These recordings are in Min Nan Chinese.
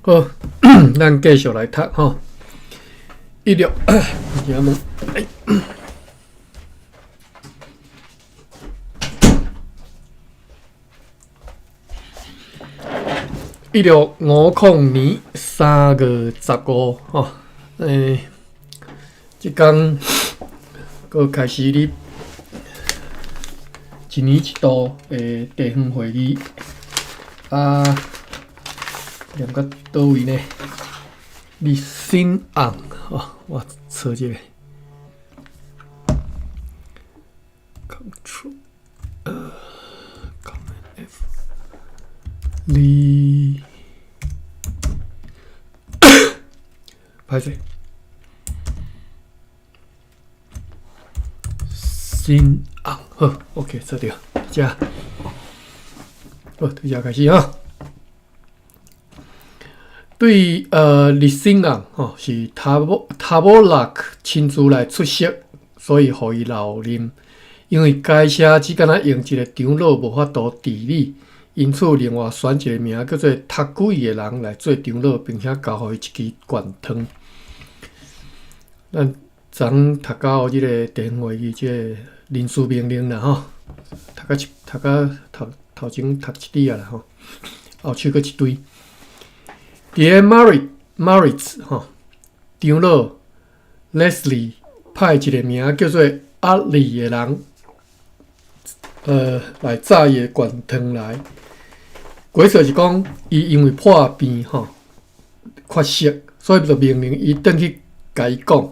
好，咱繼續來讀吼。一六，1650年3月15吼，這工閣開始咧一年一度的地方會議啊。念到佗位呢？日新昂，吼，我找這個。Control，Command F，你，歹勢，新昂，好，OK，找著，遮，好，對遮開始啊。對日新昂吼是塔博塔博拉克親自來出席，所以予伊留任。因為該社只敢若用一個長老無法度治理，因此另外選一個名叫做塔古伊的人來做長老，並且交予伊一支懸湯。咱昨昏讀到這個地方會議這個人事命令啦吼，讀到一讀到頭頭前讀一滴仔啦吼，後手閣一堆。佇咧 Maritz 吼，長老 Leslie 派一個名叫做阿里的人，來載伊的懸湯來。鬼說是講，伊因為破病吼缺席，所以就命令伊轉去共伊講。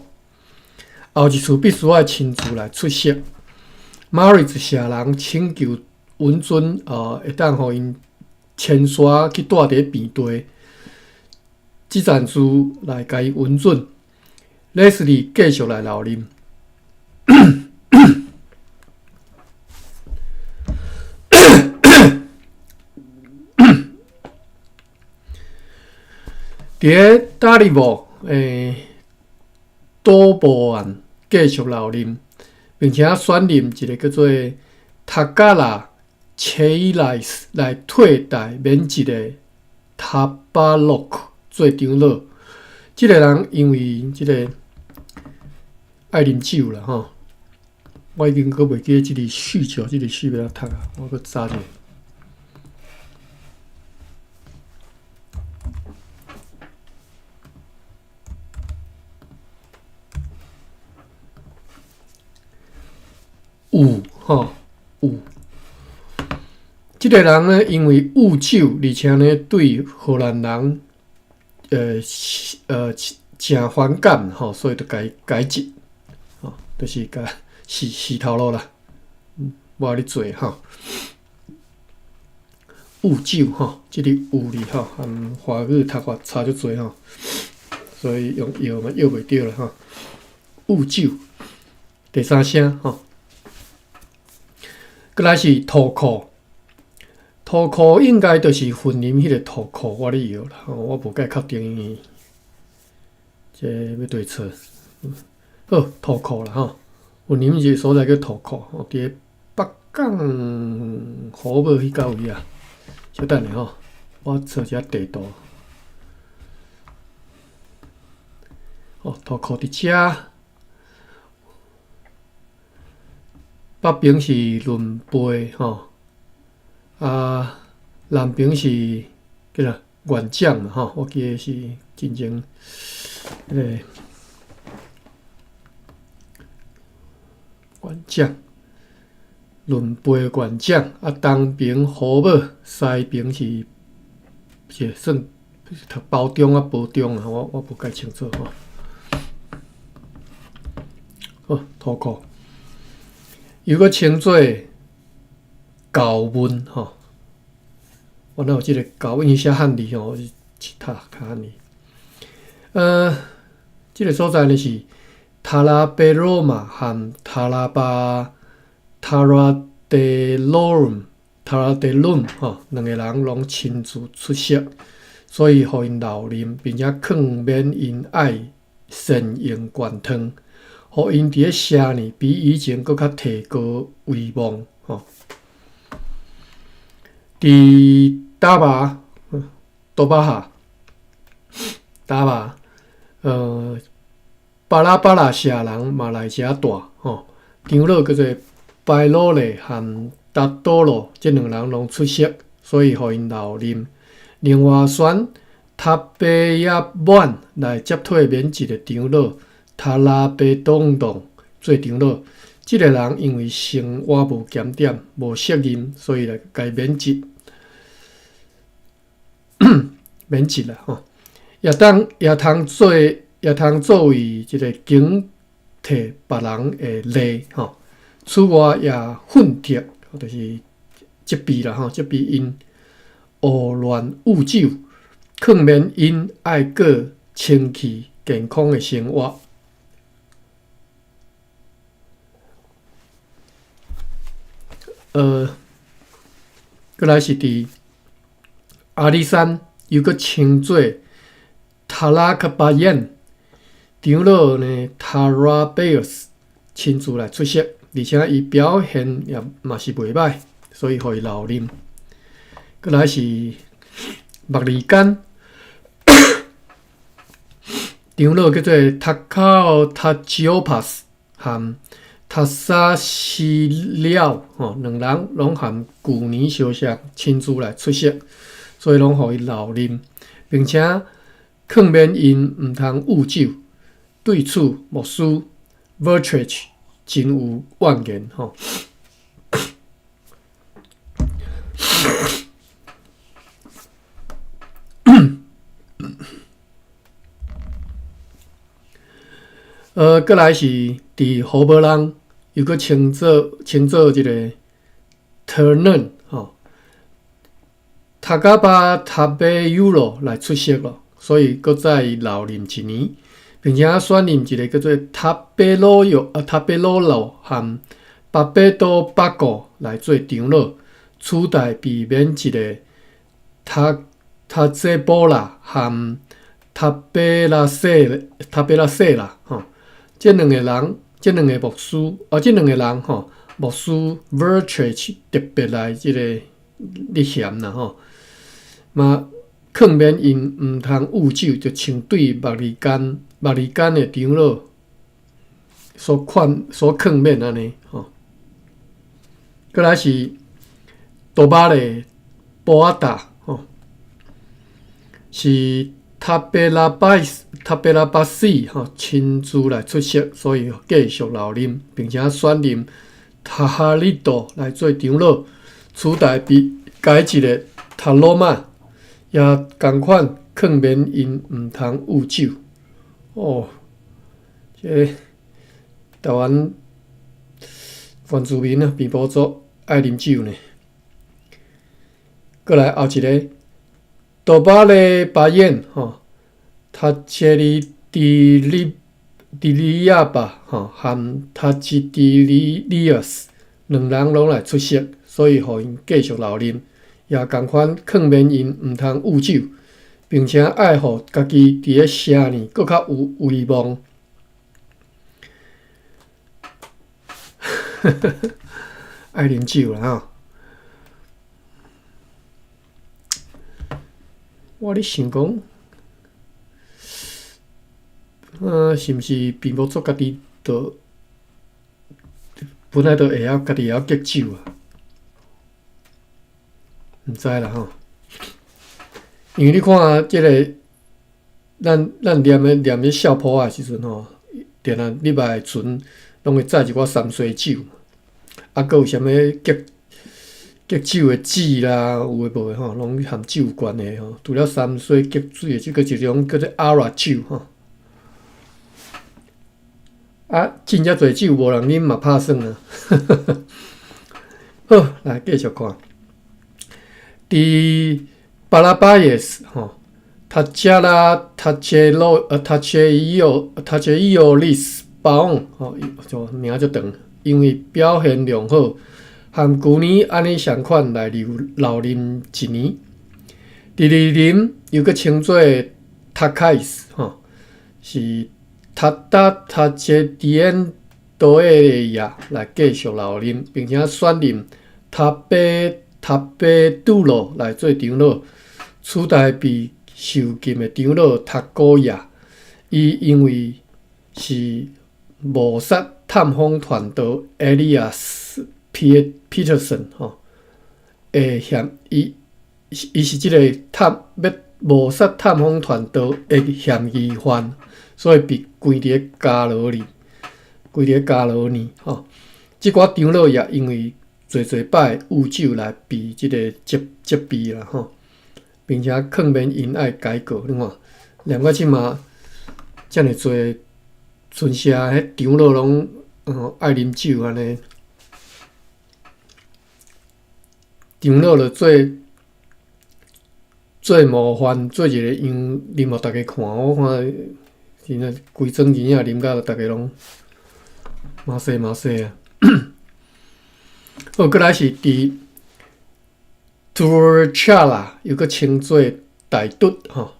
後一次必須愛親自來出席。Maritz 社人請求允准，會當予𪜶遷徙去住佇咧病地。這層事來共伊允准，Leslie 繼續來留任。佇咧達利沃多布案繼續留任，並且選任一個叫做塔加拉切伊萊斯來替代免職的塔巴洛克做長老。這個人因為這個愛啉酒啦吼，我已經閣袂記得這個酗酒，這個序欲按怎讀啊？我閣查者。有吼有，這個人呢，因為酗酒，而且呢對荷蘭人。誠反感吼，所以就共伊解職，吼，就是共死死頭路啦，無愛你做吼。酗酒吼，這個有字吼，和華語讀法差足濟吼，所以用藥嘛藥袂著啦吼。酗酒，第三聲吼，閣來是塗庫。塗庫應該就是雲林彼個塗庫，我咧搖啦，我無介確定，因為這欲對錯。好，塗庫啦吼，雲林一個所在叫塗庫，佇咧北港湖尾彼角位啊。小等下吼，我找一下地圖。哦，塗庫佇遮，北邊是崙背吼。啊，南邊是叫啥元將嘛吼，我記得是進前彼個元將，崙背元將啊，東邊湖尾，西邊是是算讀包中啊，褒中啊，我無介清楚吼。好，塗庫，又閣稱做。厚文吼，我哪有這個厚文？伊寫漢字吼，是讀較漢字。這個所在呢是塔拉貝羅馬和塔拉巴塔拉德羅姆塔拉德倫吼，兩個人攏親自出席，所以予𪜶留任，並且勸勉𪜶愛善用懸湯，予𪜶佇咧社呢比以前閣較提高威望吼。佇大巴多巴哈，打吧，巴拉巴拉舍人嘛來遮住吼，長老叫做白魯勒和達多洛，這兩人攏出席，所以予𪜶留任。另外選塔貝亞滿來接替免職的長老塔拉貝東東做長老。這个人因為生活無檢點、無責任，所以來共免職，免職啦吼。也當也通做，也通作為一个警惕別人的例吼。此外，也訓斥，就是責備啦吼，責備𪜶胡亂酗酒，勸勉𪜶愛過清氣健康的生活。閣來是佇阿里山，又閣稱做塔拉克巴燕長老呢，塔拉貝爾斯親自來出席，而且伊表現也嘛是袂歹，所以予伊留任。閣來是麥利干長老叫做塔卡奧塔吉奧帕斯和塔薩西了吼，兩人攏含舊年相像親自來出席，所以攏予伊留任，並且勸勉𪜶毋通酗酒。對此，牧師 Vertrich 真有怨言吼。閣來是佇荷伯朗，又閣稱做這个特嫩吼，塔加巴塔貝尤羅來出席咯，所以閣再留任一年，並且選任一个叫做塔貝魯約啊塔貝魯羅和巴貝多巴古來做長老，取代被免職的塔塔濟波拉和塔貝拉西塔貝拉西啦吼。這兩个人，這兩个牧師，哦，這兩个人吼，牧師 Vertrich 特別來這个力嫌啦吼，嘛勸勉𪜶毋通酗酒，就像對麥利干的長老所勸勉按呢吼。閣來是多巴勒波阿達吼，是塔貝拉巴斯塔貝拉巴斯吼親自來出席，所以繼續留任，並且選任塔哈里多來做長老，取代被解職的塔羅馬，也仝款勸勉𪜶毋通酗酒。哦，這个台灣原住民啊，平埔族愛啉酒呢。閣來後一个多巴勒巴燕吼，塔切里迪里迪里亞巴吼，和塔吉迪里里爾斯兩人攏來出席，所以予𪜶繼續留任，也仝款勸勉𪜶毋通酗酒，並且愛予家己佇咧城裡閣較有威望。愛啉酒啦吼！我咧想講，是毋是平埔族家己就本來就會曉家己會曉敬酒啊？毋知啦吼。因為你看這个，咱念咧孝譜仔的時陣吼，定定禮拜船攏會載一寡三衰酒，啊，閣有啥物敬酒的紙啦，有的無的吼，攏含酒有關係吼。除了三衰敬水的，這個一種叫做阿拉酒吼。啊，斟遮濟酒無人啉嘛，拍算啊。好，來繼續看。佇巴拉巴耶斯吼，塔加拉塔切洛塔切伊奧塔切伊奧利斯巴翁吼，就名足長，因為表現良好。和舊年按呢相款來留任一年。第二任又閣稱做塔凱斯吼，是塔達塔切迪恩多埃亞來繼續留任，並且選任塔貝塔貝杜羅來做長老，取代被受禁的長老塔古亞，伊因為是謀殺探訪團的 Elias Peterson 吼，的嫌伊伊是這个探欲謀殺探訪團的嫌疑犯，所以被關佇咧監牢裡，關佇咧監牢裡吼。這寡長老也因為濟濟擺酗酒來被這个責責備啦吼，並且勸勉𪜶愛改過。你看，念到這馬遮爾濟，賰社彼長老攏愛啉酒按呢，長老就做做模範，做一个樣啉予逐家看。我看真正規庄真正啉甲逐家攏嘛勢嘛勢啊！好，閣來是佇 Turchala，又閣稱做大卒吼，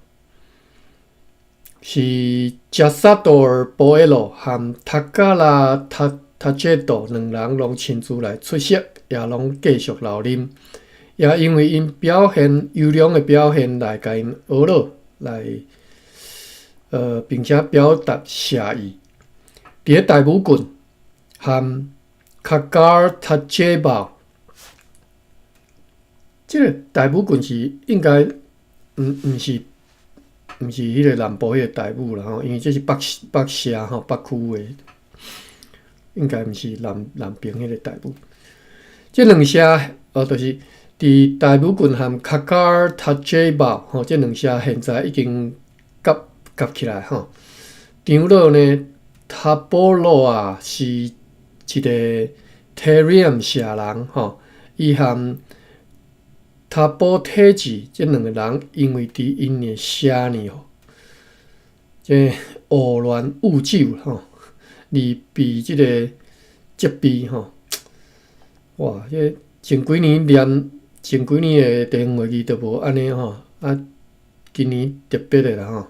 是加薩多爾波埃羅和塔加拉塔塔傑多兩人攏親自來出席，也攏繼續留任。也因為𪜶表現優良的表現來共𪜶呵咾來，並且表達謝意。佇咧大武郡和卡加爾塔傑堡，這个大武郡是應該毋是彼个南部彼个大武啦吼，因為這是北北社吼北區的，應該毋是南南邊彼个大武。這兩社哦，就是佇大武郡和卡加爾塔傑堡吼，這兩社現在已經合合起來吼。長老呢，塔波羅亞是一个 Teriam 社人吼，伊和塔波體治這兩个人，因為佇𪜶的社呢，這胡亂酗酒吼，而被這个責備吼。哇！這前幾年念前幾年的地方會議都無按呢吼，啊，今年特別的啦吼。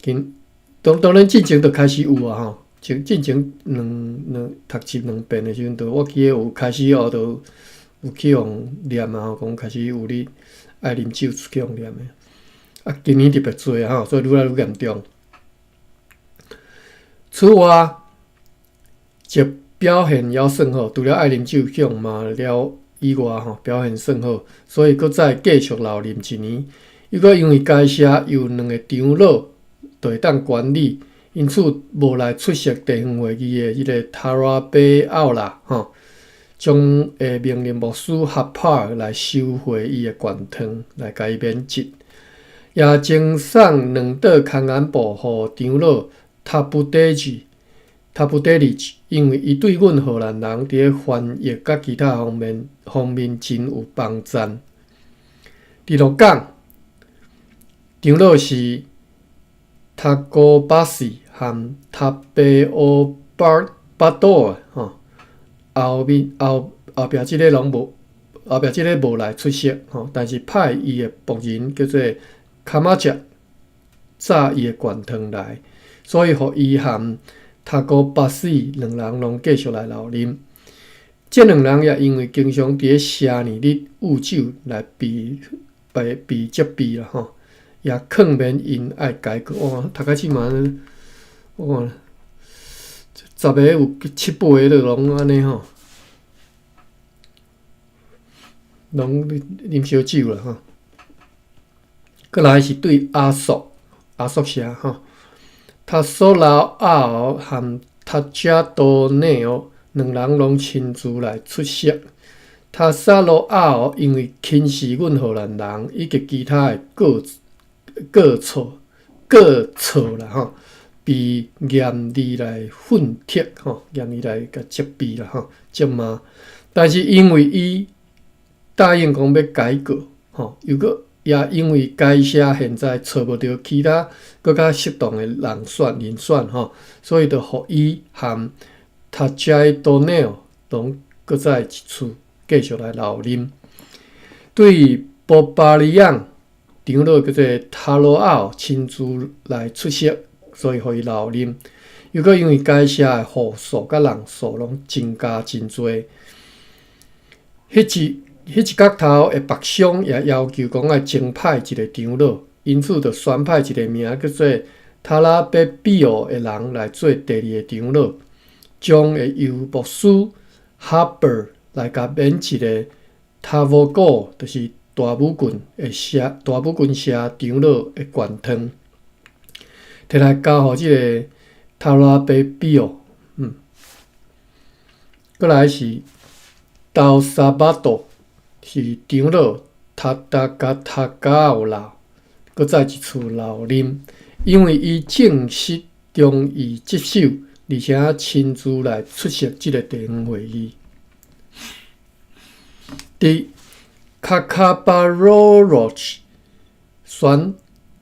今當當然進前就開始有啊吼，前進前兩兩讀冊兩遍的時陣，就我記得有開始哦，就有去予念啊吼，講開始有咧愛啉酒出去予念的。啊，今年特別濟啊吼，所以愈來愈嚴重。此外，則表現猶算好，除了愛啉酒去予罵了以外吼，表現算好，所以閣再繼續留任一年。又閣因為該社有兩個長老就會當管理，因此無來出席地方會議的彼个塔拉貝奧拉吼，將會命令牧師哈帕爾來收回伊的權杖，來共伊免職，也贈送兩桌空眼布予長老塔布德吉。塔布德利，因為伊對阮荷蘭人佇咧翻譯佮其他方面方面真有幫贊。佇鹿港，長老是塔古巴斯和塔貝奧巴巴多爾吼，後面後後壁這个攏無，後壁這个無來出席吼，但是派伊的僕人叫做卡馬捷，紮伊的權杖來，所以予伊和塔古巴斯兩人攏繼續來留任。這兩人也因為經常佇咧社呢咧酗酒來被被被責備啦吼，也勸勉𪜶愛改過。哇，讀到這馬，我看十个有七八个都攏按呢吼，攏啉燒酒啦吼。閣來是對亞述亞述社吼。塔索勞奧和塔加多內奧兩人攏親自來出席。塔薩羅奧因為輕視阮荷蘭人以及其他的過過錯過錯啦吼，被嚴厲來訓斥吼，嚴厲來共責備啦吼，責罵。但是因為伊答應講欲改過吼，又閣也因為該社現在揣無著其他閣較適當的人選人選吼，所以就予伊和塔加多內奧攏閣再一次繼續來留任。對波巴里昂長老叫做塔羅奧親自來出席，所以予伊留任。又閣因為該社的戶數佮人數攏增加真濟，彼一彼一角頭的北鄉也要求講愛增派一个長老，因此就選派一个名叫做塔拉貝比奧的人來做第二个長老，將會由牧師哈伯來共免一个塔沃古，就是大武郡的社大武郡社長老的權杖，提來交予這个塔拉貝比奧。閣來是刀沙巴多，是長老塔達加塔加有老，閣再一次留任，因為伊正式同意職守，而且親自來出席這个地方會議。佇卡卡巴羅羅選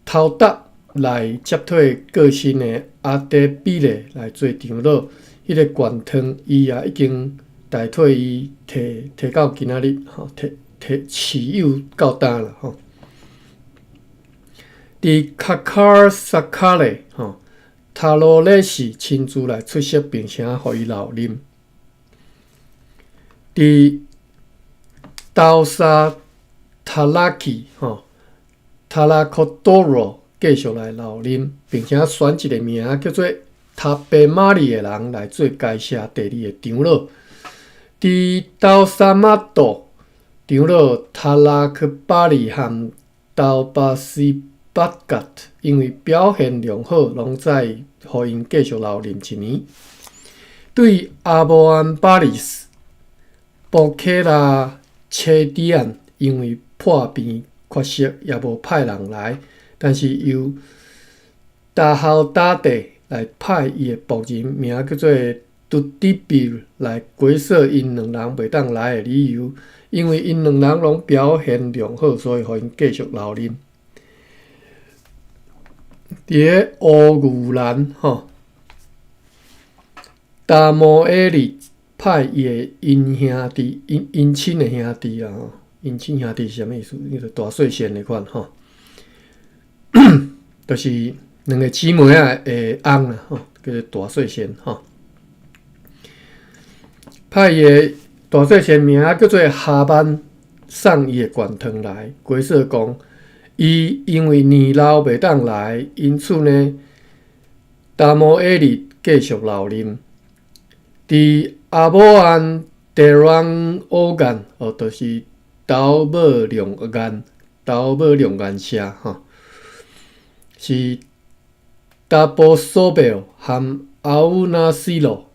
頭達來接替過身的阿德比勒來做長老，彼个權杖伊也已經代替伊提提到今仔日，吼，提提持有到今啦，吼。佇卡卡爾薩卡勒，吼，塔羅雷士親自來出席，並且予伊留任。佇刀沙塔拉基，吼，塔拉科多羅繼續來留任，並且選一个名叫做塔貝瑪利的人來做該社第二个長老。佇刀沙馬多長老塔拉克巴里和刀巴斯巴格，因為表現良好，攏再予𪜶繼續留任一年。對阿摩安巴里斯、布克拉切蒂安，因為破病缺席，也無派人來，但是由達豪達地來派伊的僕人，名叫做杜迪比來解說𪜶兩人袂當來的理由，因為𪜶兩人攏表現良好，所以予𪜶繼續留任。佇个烏牛蘭吼，達摩埃利派伊的姻兄弟、姻姻親的兄弟啦吼，姻親兄弟是啥物意思？伊就大細線的款吼，就是兩个姊妹仔的翁啦吼，叫做大細線吼。派伊的大細線名叫做哈曼，送伊的權杖來，解說講，伊因為年老袂當來，因此呢，達摩埃利繼續留任。佇阿摩安德朗奧干，哦，就是刀馬良岩，刀馬良岩社吼，是達波索貝爾含阿烏納西羅，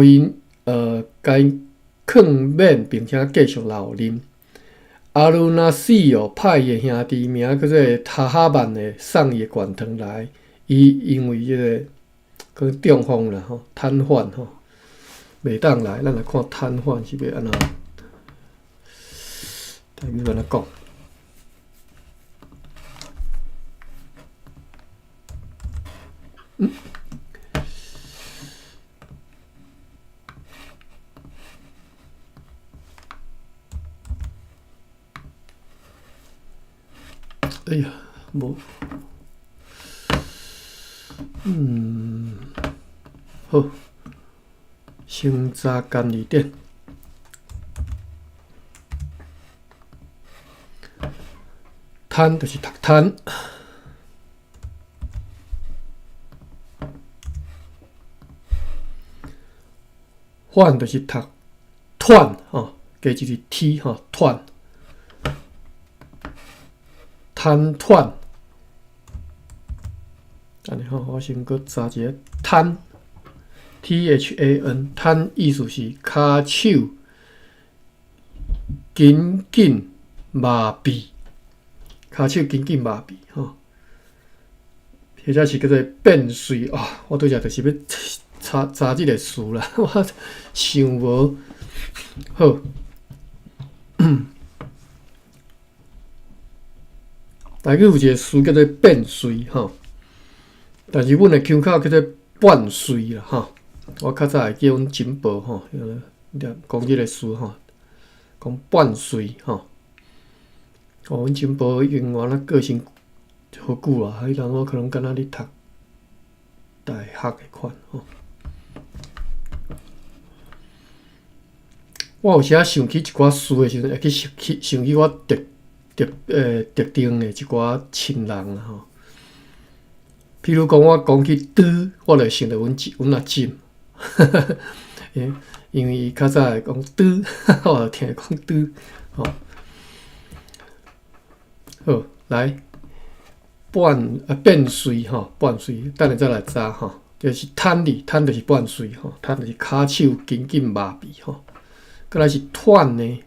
予𪜶共𪜶勸勉，並且繼續留任。阿魯納西奧派伊的兄弟名叫做塔哈曼的送伊的權杖來，伊因為這个可能中風啦吼，癱瘓吼，袂當來。咱來看癱瘓是欲按怎？台語按怎講？嗯。哎呀，無，好，先查簡字典。癱就是讀癱，緩就是讀喘吼，加一个 T 吼，喘。癱喘，按呢吼，我先閣查一个癱，T H A N，癱意思是跤手緊緊麻痹，跤手緊緊麻痹吼，或者是叫做變碎啊！我拄才就是欲查查這个詞啦，我想無好。台語有一个詞叫做變碎吼，但是阮的腔口叫做半碎啦吼。我較早會記阮珍寶吼，講這个詞吼，講半碎吼。哦，阮珍寶已經原來過身好久啊，彼陣我可能敢若咧讀大學的款吼。我有時仔想起一寡事的時陣，會去想起想起我特特特定的一寡親人啦吼。譬如講，我講起豬，我就想著阮阿姊，因為伊較早會講豬，我就聽講豬吼。好，來半啊變遂吼，半遂，等下再來查吼。就是癱哩，癱就是半遂吼，癱就是跤手筋筋麻痹吼。閣來是喘呢，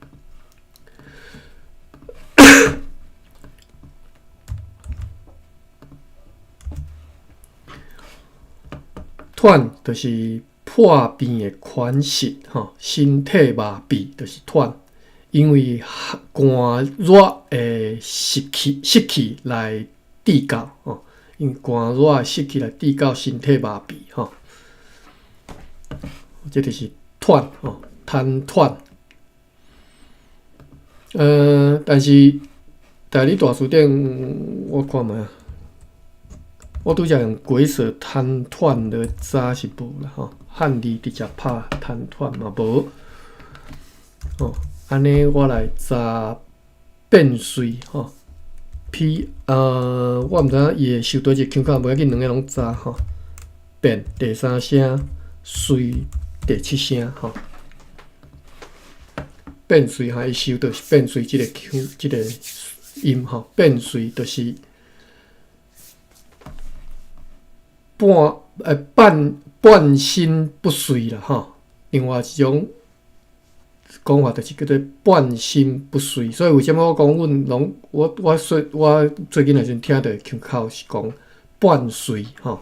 喘就是破病的款式吼，身體麻痹就是喘，因為寒熱的濕氣來致到吼，因為寒熱的濕氣來致到身體麻痹吼，這就是喘吼，癱喘。但是代理大辭典我看覓啊，我拄才用解說癱喘來查是無啦吼，漢字直接拍癱喘嘛無。吼，按呢我來查變遂吼，P 我毋知影伊會收佗一個腔口，無要緊，兩个攏查吼。變第三聲，遂第七聲吼。變遂哈，伊收著是變遂這個腔，這個音吼。變遂就是半身不遂啦吼。另外一種講法就是叫做半身不遂。所以為啥物我講阮攏我最近的時陣聽著腔口是講半遂吼。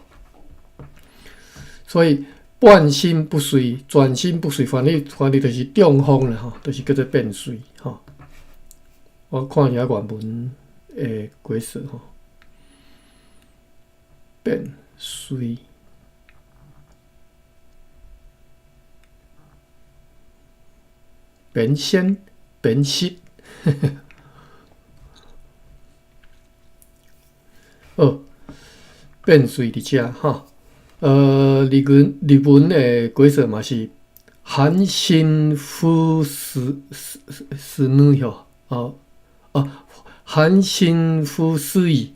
所以半身不遂、全身不遂，翻譯就是中風啦吼，就是叫做變遂吼。我看一下原文的解釋吼，變遂，變身、變失，好，變遂佇遮吼。日文的解說嘛是寒心夫死死死女吼，哦哦，寒心夫死矣，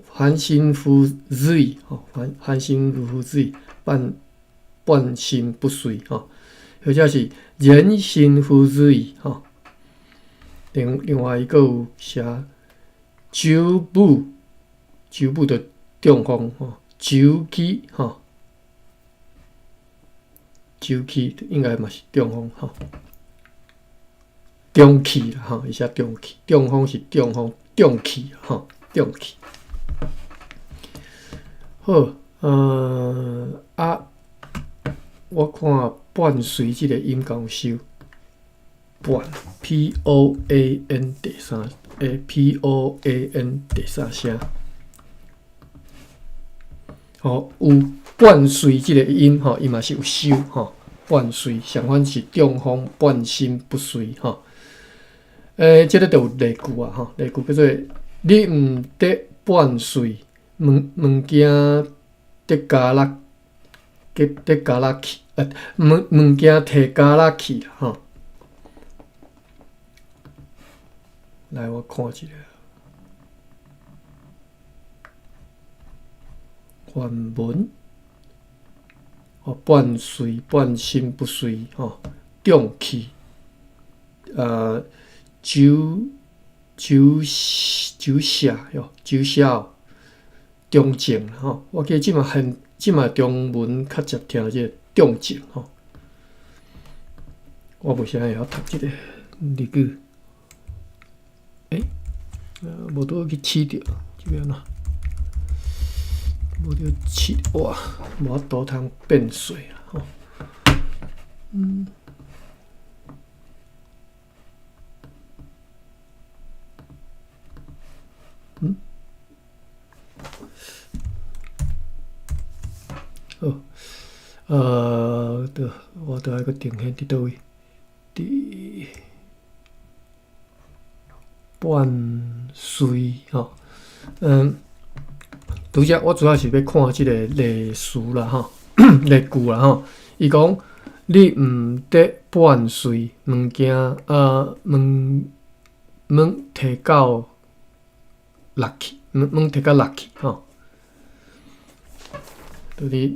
寒心夫死矣，吼，寒心夫死矣，半身不遂吼，或者是人心夫死矣吼。另外伊閣有寫酒母，酒母就中風吼。酒氣吼，酒氣應該嘛是中風吼，中氣啦吼，伊寫中氣，中風是中風，中氣吼，中氣。好，我看伴隨這個音敢有收，伴 P O A N 第三，P O A N 第三聲。吼，有半遂這個音吼，伊嘛是有收吼。半遂相反是中風，半身不遂吼。這个就有例句啊吼，例句叫做：你毋得半遂，物件得加落，得加落去，物件提加落去啦吼。來，我看一下。原文，哦，半遂半身不遂，吼，中氣，酒瀉喲，酒瀉，中症吼，我記得這馬中文較捷聽這個中症吼，我無啥會曉讀這個日語，無拄好去試著，這邊喏。無著試，哇，無法度通變遂啊！吼，好，對，我著愛閣定現佇佗位？佇半遂吼，拄則我主要是欲看這個例詞啦吼，例句啦吼。伊講你毋得半遂物件，物物提到落去，物提到落去吼。到底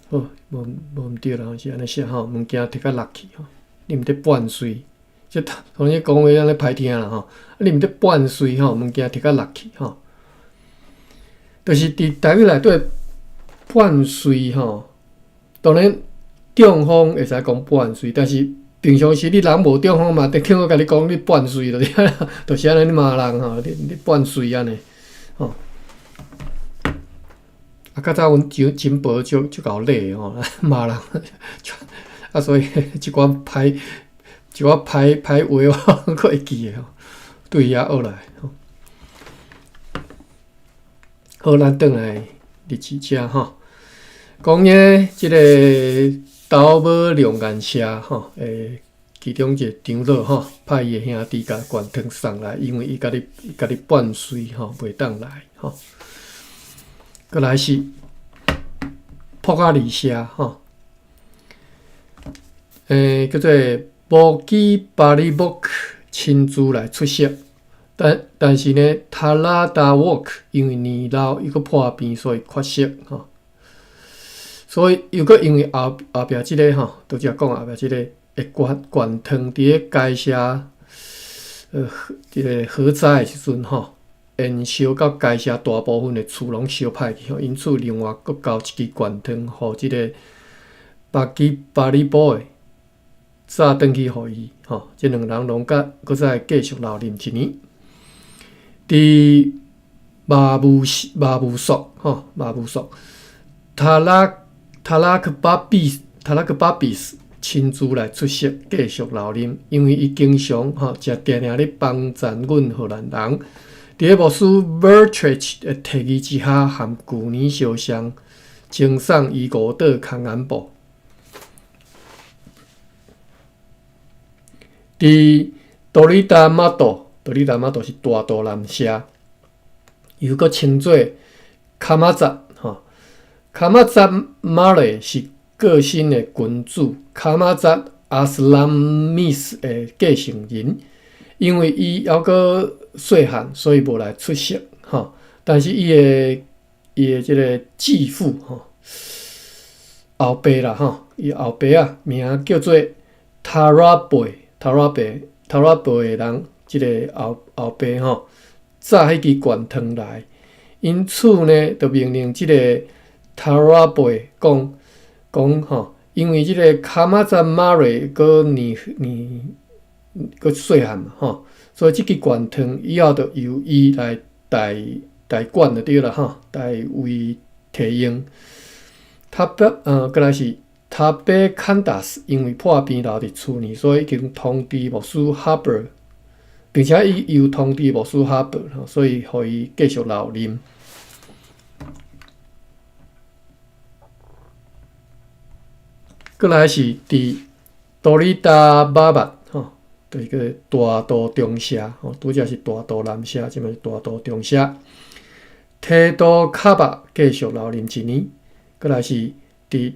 好，無無毋對啦，是按呢寫吼，物件提甲落去吼，你毋得半碎，這頭先講話按呢歹聽啦吼，啊你毋得半碎吼，物件提甲落去吼，就是佇台語內底半碎吼，當然中風會使講半碎，但是平常時你人無中風嘛，聽我共你講你半碎就是就是按呢，你罵人吼，你你半碎按呢，吼。啊，較早阮真真婆足足𠢕禮吼，罵人，啊，所以一寡歹一寡歹歹話我閣會記的吼，對遐學來吼。好，咱轉來日誌遮吼，講呢，這個斗母龍岩社吼，欸，其中一個長老吼，派伊的兄弟共灌湯送來，因為伊家己家己半歲吼，袂當來吼。閣來是朴阿里社吼，欸，叫做摩基巴里莫克親自來出席，但但是呢，塔拉達沃克因為年老又閣破病，所以缺席吼。所以又閣因為後後壁這個吼，拄才講後壁這個會灌灌湯佇咧該社，這個火災的時陣吼。燃燒到該社大部分的厝攏燒歹去吼，因此另外閣交一支灌湯，予這個巴基巴里波的早轉去予伊吼。這兩人攏閣閣再繼續留任一年。佇馬武馬武索吼，馬武索塔拉塔拉克巴比塔拉克巴比斯親自來出席繼續留任，因為伊經常吼誠定定咧幫贊阮荷蘭人。佇咧牧師 Bertrich 的提議之下，和舊年相像，贈送伊五朵空眼布。佇多里達馬多，多里達馬多是大肚南社，又閣稱做卡馬扎吼。卡馬扎馬雷是個新的君主卡馬扎阿斯蘭米斯的繼承人，因為伊猶閣細漢，所以無來出席吼。但是伊的伊的這個繼父吼，後爸啦吼，伊後爸啊，名叫做塔拉貝，塔拉貝，塔拉貝的人，這個後後爸吼，早彼支灌湯來，因此呢，就命令這個塔拉貝講講吼，因為這個卡馬扎馬瑞閣年年閣細漢嘛吼。所以這支灌湯以後就由伊來代代管就對啦吼，代為提用。塔北閣來是塔北坎達斯，因為破病留佇厝內，所以已經通知牧師哈伯，並且伊又通知牧師哈伯，所以予伊繼續留任。閣來是佇多里達巴巴吼。就是叫大肚中社，吼，拄才是大肚南社，這擺是大肚中社。提多卡巴繼續留任一年，閣來是佇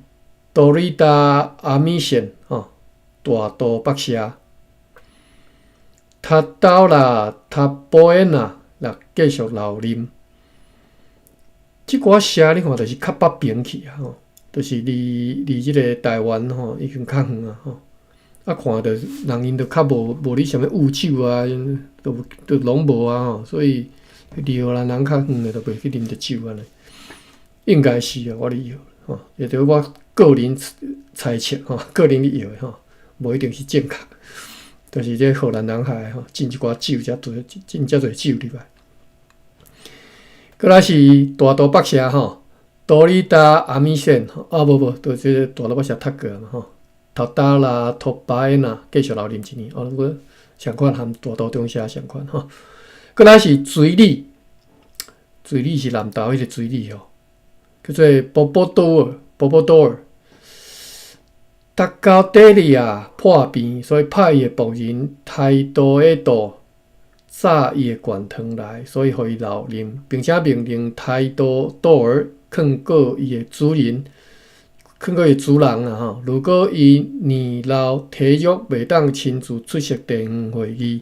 多里達阿米線，吼，大肚北社。塔刀啦，塔波恩啊，來繼續留任。這寡社你看，就是較北邊去啊，吼，就是離離這個台灣吼已經較遠啊，吼。啊，看著人𪜶就較無無咧啥物務酒啊，都都攏無啊吼，所以離荷蘭人較遠的，就袂去啉著酒按呢。應該是啊，我咧臆吼，也著我個人猜測吼，個人咧臆的吼，無一定是正確。但是這荷蘭人害吼，進一寡酒遮濟，進遮濟酒入來。閣來是大肚北社吼，多里達阿米線吼，啊無無，就這個大肚北社讀過嘛吼。頭達啦，托巴恩啊，繼續留任一年。哦，閣相款和大肚中社相款吼。閣來是水里，水里是南投彼個水里吼，叫做波波多爾，波波多爾。達高底利亞破病，所以派伊的僕人泰多埃多早伊的灌湯來，所以予伊留任，並且命令泰多多爾勸告伊的主人。勸告伊主人啊吼，如果伊年老體弱，袂當親自出席地方會議，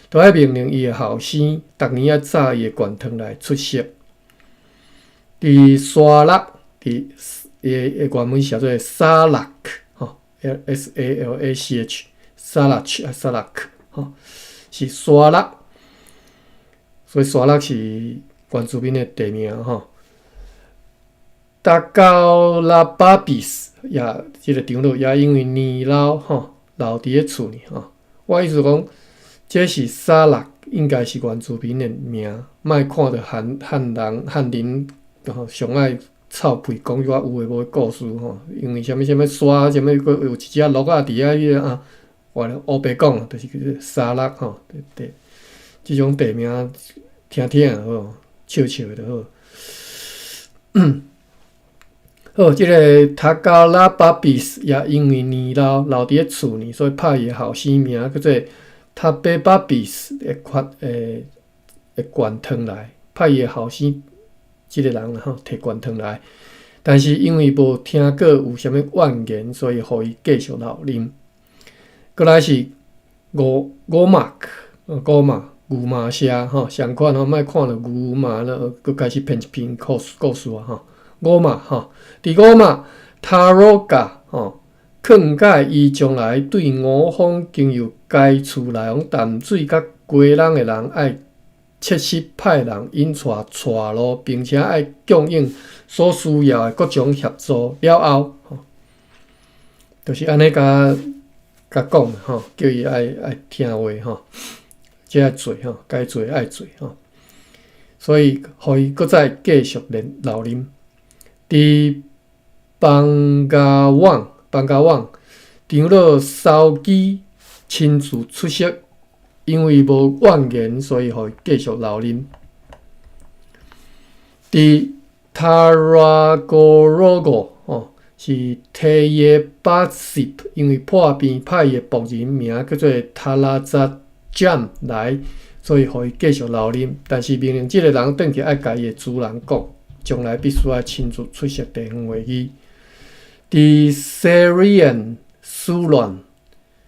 都愛命令伊的後生，逐年愛紮伊的懸糖來出席。佇沙勒，佇伊的原文寫做沙勒吼，SALACH，沙勒啊沙勒吼，是沙勒，所以沙勒是原住民的地名吼。達高拉巴比斯也這個長老也因為年老吼，留佇咧厝呢吼。我意思講，這是沙勒，應該是原住民的名，莫看著漢漢人漢人吼上愛臭屁講一寡有的無的故事吼。因為啥物啥物沙，啥物閣有一隻鹿仔佇遐彼個啊，我烏白講，就是叫做沙勒吼。對對，這種地名聽聽就好，笑笑的就好。好，這個塔加拉巴比斯也因為年老留佇咧厝呢，所以派伊的後生名叫做塔貝巴比斯的發的的懸糖來，派伊的後生這個人吼提懸糖來，但是因為無聽過有啥物怨言，所以予伊繼續留任。閣來是五五馬五馬牛馬社吼，相款吼，莫看著牛馬了，閣開始編一篇故事故事啊吼。五馬吼，佇五馬塔羅加吼，勸誡伊將來對五方經由該處來往淡水佮基隆的人，愛切實派人引帶帶路，並且愛供應所需要的各種協助了後，吼，就是按呢共共講吼，叫伊愛愛聽話吼，這愛做吼，該做愛做吼，所以予伊閣再繼續連留任。佇邦加旺，邦加旺長老騷基親自出席，因為無怨言，所以予伊繼續留任。佇塔拉戈羅戈吼，是提耶巴西，因為破病派伊的僕人名叫做塔拉扎占來，所以予伊繼續留任。但是命令這個人轉去愛共伊的主人講，將來必須愛親自出席地方會議。佇 Serian 蘇亂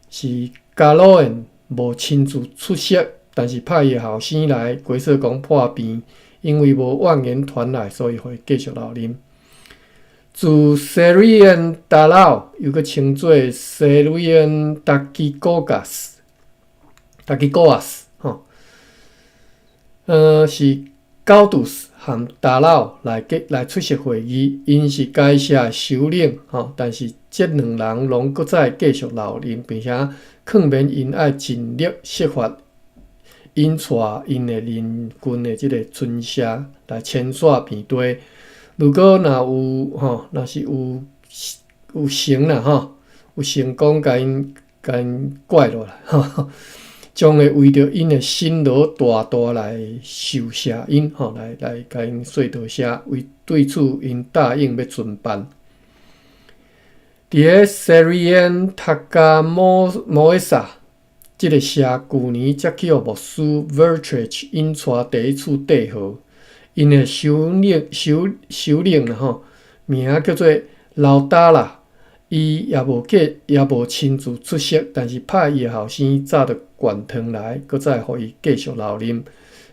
是加羅恩無親自出席，但是派伊的後生來，規說講破病，因為無怨言傳來，所以予伊繼續留任。自 Serian 達老，又閣稱做 Serian 達基古加斯，達基古阿斯吼，是高杜斯和達老來來出席會議，𪜶是該社的首領吼，但是這兩人攏閣再繼續留任，並且勸勉𪜶愛盡力設法引帶𪜶的鄰近的這個村社來遷徙平地。如果若有吼，若是有有成啦吼，有成功共𪜶共𪜶拐落來吼，將會為著𪜶的辛勞大大來受謝𪜶吼，來來共𪜶說多謝，為對此𪜶答應欲遵辦。佇咧 Serian 塔加摩摩埃薩這個社，舊年才去予牧師 Vertrage 引帶第一次綴號，𪜶的首領首首領啦吼，名叫做老達啦，伊也無計也無親自出席，但是派伊的後生紮著懸糖來，閣再予伊繼續留任，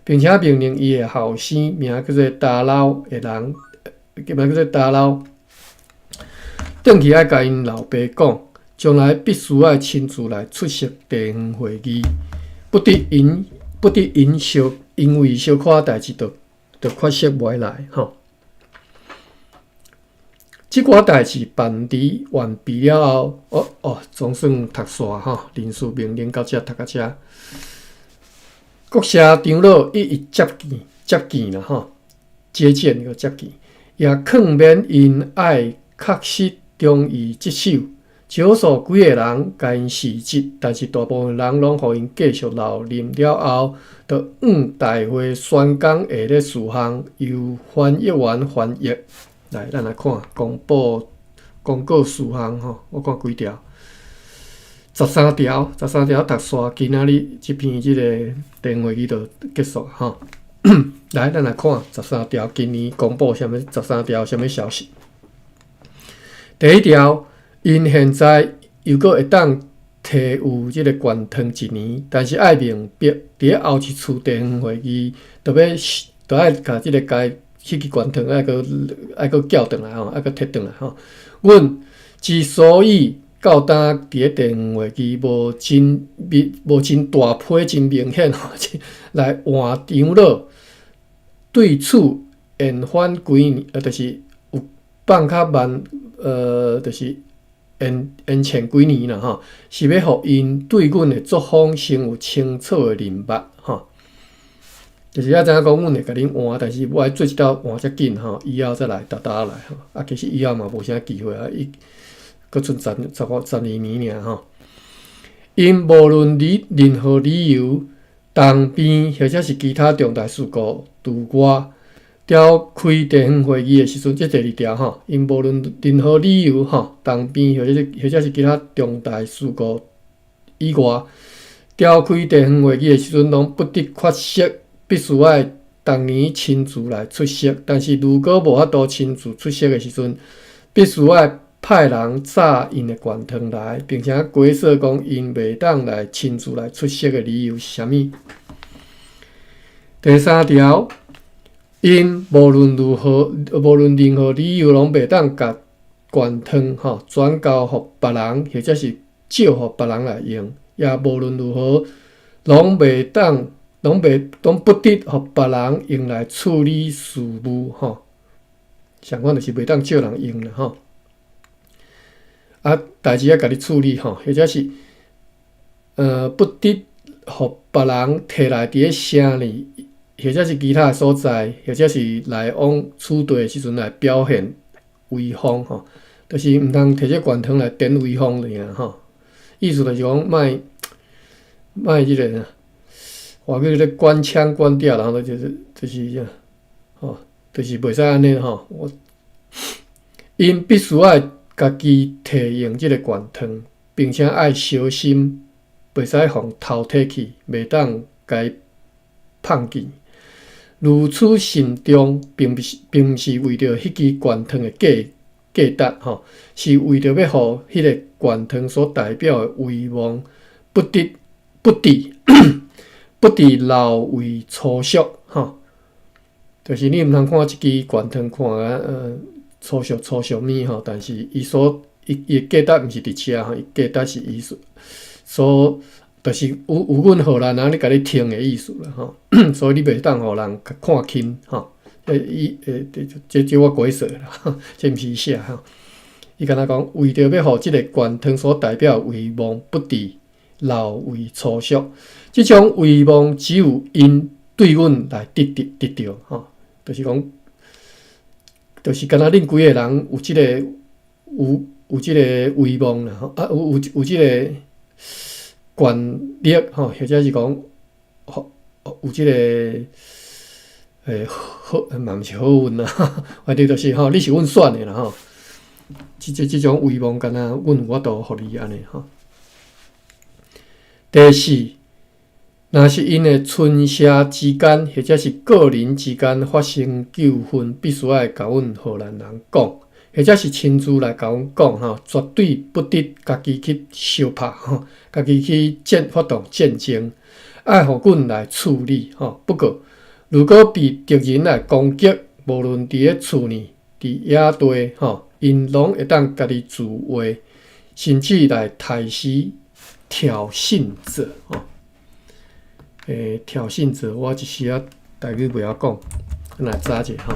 並且命令伊的後生名叫做達老的人，名叫做達老，轉去愛共𪜶老爸講，將來必須愛親自來出席地方會議，不得因不得因小因為小可代誌就就缺席袂來吼。這寡代誌辦理完畢了後，哦哦，總算讀煞吼，人事命令到遮讀到遮，各社長老一一接見接見啦吼，接見個接見，也勸勉𪜶愛確實忠於職守，少數幾個人共𪜶辭職，但是大部分人攏予𪜶繼續留任了後，就按大會宣講下列事項，由翻譯員翻譯。來，咱來看公布公告事項吼，我看幾條，十三條，十三條讀煞，今仔日這篇這個電話議就結束吼。來，咱來看十三條，今年公布啥物？十三條啥物消息？第一條，𪜶現在猶閣會當提有這个懸糖一年，但是愛明白，佇咧後一次地方會議，就欲就愛共這个該彼支懸糖愛閣愛閣叫轉來吼，愛閣提轉來吼。阮之所以到今佇咧地方會議無真明無真大批真明顯吼，來換長老，對此延緩幾年，就是有放較慢，就是延延遲幾年啦吼，是欲予𪜶對阮的作風先有清楚的認捌吼。就是也知影講，阮會共恁換，但是無愛做這道換遮緊吼，以後再來，沓沓來吼。啊，其實以後嘛無啥機會啊，伊閣賰十十外十二年爾吼。𪜶無論你任何理由，重病或者是其他重大事故除外，召開地方會議的時陣，這第二條吼，𪜶無論任何理由吼，重病或者是其他重大事故以外，召開地方會議的時陣，攏不得缺席。必須愛逐年親自來出席，但是如果無法度親自出席的時陣，必須愛派人紮𪜶的懸糖來，並且解說講𪜶袂當來親自來出席的理由是啥物。第三條，𪜶無論如何，無論任何理由，攏袂當共懸糖吼轉交予別人，或者是借予別人來用，也無論如何，攏袂當。攏袂，攏不得予別人用來處理事務吼，相款就是袂當借人用啦吼。啊，代誌愛家己處理吼，或者是不得予別人提來佇咧城裡，或者是其他的所在，或者是來往此地的時陣來表現威風吼，就是毋通提這懸糖來展威風爾吼。意思就是講，莫莫這个。話叫咧官腔官調，然後就是這吼，就是袂使按呢吼。我𪜶必須愛家己提用這个懸糖，並且愛小心，袂使予偷提去，袂當共伊放棄。如此慎重，並毋是為著彼支懸糖的價值吼，是為著欲予彼个懸糖所代表的威望不得不致。不致流為粗俗，吼，就是你毋通看一支懸糖看啊，粗俗粗俗物吼，但是伊所伊伊的價值毋是佇遮吼，伊價值是伊所所，就是有有阮荷蘭人咧共你聽的意思啦吼，所以你袂當予人看輕吼，伊這我解說啦，這毋是伊寫吼，伊敢若講為著欲予這个懸糖所代表的威望不致流為粗俗，這種威望只有𪜶對阮來得得得著吼，就是講，就是敢若恁幾个人有這个有有這个威望啦吼，啊有有有這个權力吼，或者是講，有這個好嘛毋是好運啦，反正就是吼，你是阮選的啦吼，這種威望敢若阮有法度予你按呢吼。第四，若是𪜶的村社之間，或者是個人之間發生糾紛，必須愛共阮荷蘭人講，或者是親自來共阮講吼，絕對不得家己去相拍吼，家己去戰發動戰爭，愛予阮來處理吼。不過，如果被敵人來攻擊，無論佇咧厝內、佇野地吼，𪜶攏會當家己自衛，甚至來刣死挑釁者吼。挑釁者，我一時仔台語袂曉講，來查者吼。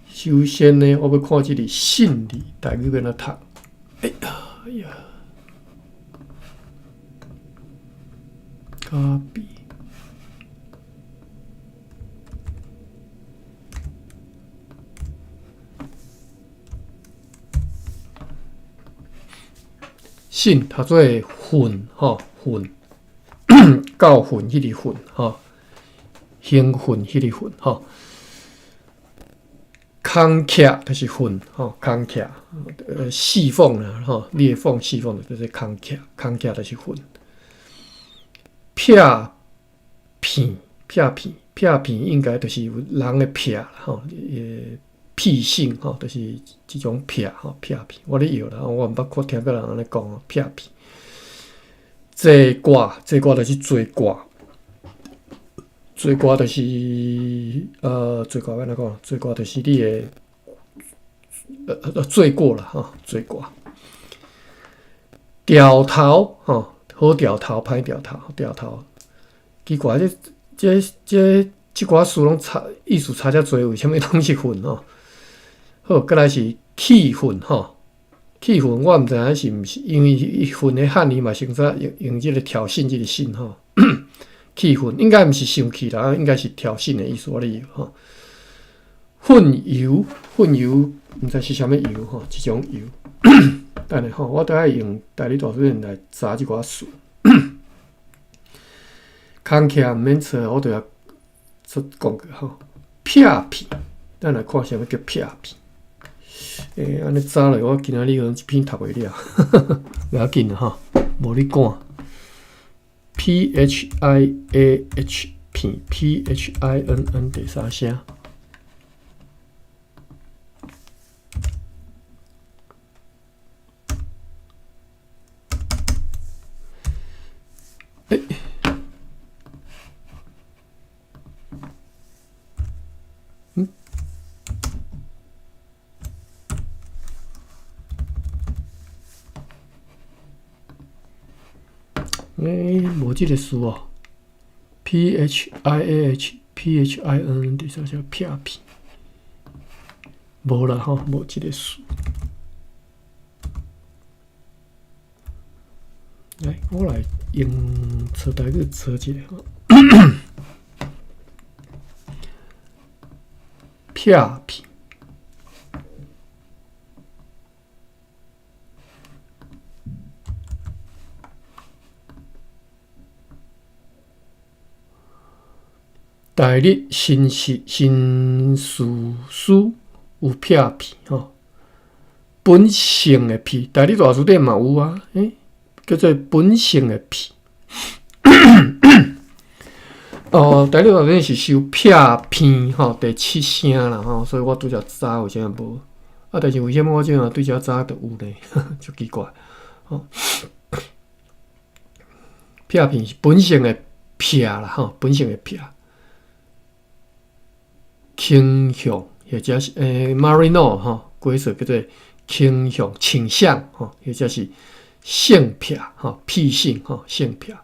首先呢，我欲看這個信字台語欲按怎讀。哎呀，咖啡。信讀做訓吼，訓教訓彼个訓吼，興奮彼个奮吼。空客就是訓吼，空客侍奉啦吼，你的奉侍奉就是空客，空客就是訓。劈片，劈片，劈片應該就是有人的劈吼，癖性吼，就是這種癖吼，癖癖。我咧藥啦，我毋捌看聽過人按呢講癖癖。坐掛，坐掛就是坐掛，坐掛就是坐掛按怎講？坐掛就是你的罪過啦吼，罪過。牢頭吼，好牢頭，歹牢頭，牢頭。奇怪，這寡詞攏差意思差遮濟，為啥物攏是恨吼？好，過來是氣憤吼，氣憤我毋知影是毋是，因為憤的漢語嘛，先使用用這個挑釁這個釁吼。氣憤應該毋是生氣啦，應該是挑釁的意思，我咧以為吼。糞油，糞油毋知是啥物油吼，一種油。等下吼，我都愛用台語大辭典來查這寡詞。空起來毋免查，我都要出講過吼。癖癖，咱來看啥物叫癖癖。按呢查落，我今仔日可能一篇讀袂了，袂要緊啦吼，無咧趕。PHIAH 片 PHINN 第三聲。欸嗯，欸，無這個詞哦。PHIAH PHINN 第三聲癖癖，無啦吼，無這個詞。來，我來用查台語查一下吼。癖癖，台日新事新事書有癖癖吼，本性的癖，台語大辭典嘛有啊，欸，叫做本性的癖。哦，台語大辭典是收癖片吼，第七聲啦吼，所以我拄才查為啥物無？啊，但是為啥物我這下對這查就有呢？足奇怪。吼，癖片是本性的癖啦吼，本性的癖。傾向或者是Marino 吼，規則叫做傾向、傾向吼，或者是性癖吼，癖性吼，性癖。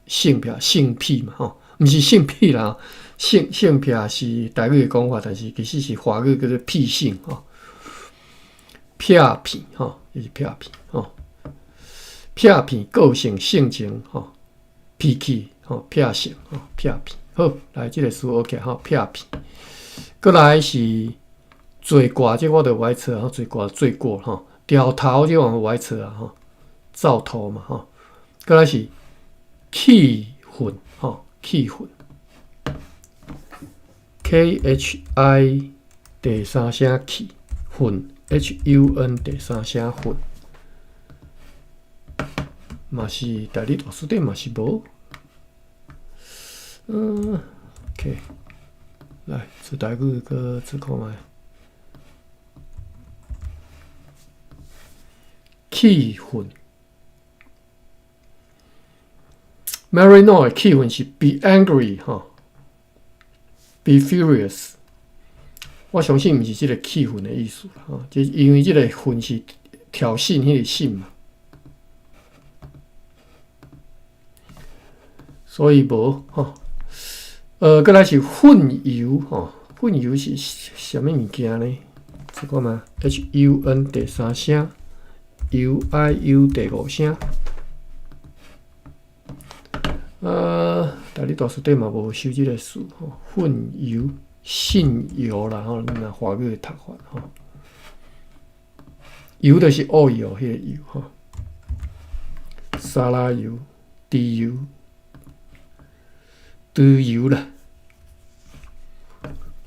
性癖、性癖嘛吼，毋是性癖啦，性癖是台語的講法，但是其實是華語叫做癖性吼。癖癖吼，就是癖癖吼。癖癖個性、性情吼，脾氣吼，癖性吼，癖癖。好，來這個詞 OK 吼，癖癖。過來是罪過，這個我就無愛錯吼，罪過罪過吼，牢頭這個無愛錯啊吼，灶頭嘛吼。過來是氣憤吼，氣憤。KHI 第三聲氣憤，HUN 第三聲憤，嘛是台語大辭典嘛是無。OK，來，這台語閣試看覓。氣憤，Marino 的氣憤是 be angry 吼，be furious。我相信毋是這個氣憤的意思啦，吼，這因為這個憤是挑釁彼個釁嘛，所以無吼。過來是糞油吼，糞油是啥物物件呢？這個嘛，HUN 第三聲，UIU 第五聲。台語大辭典嘛無收這個詞吼，糞油、腎油啦吼，你若華語的讀法吼，油就是 oil 彼個油吼，沙拉油、豬油。豬油啦，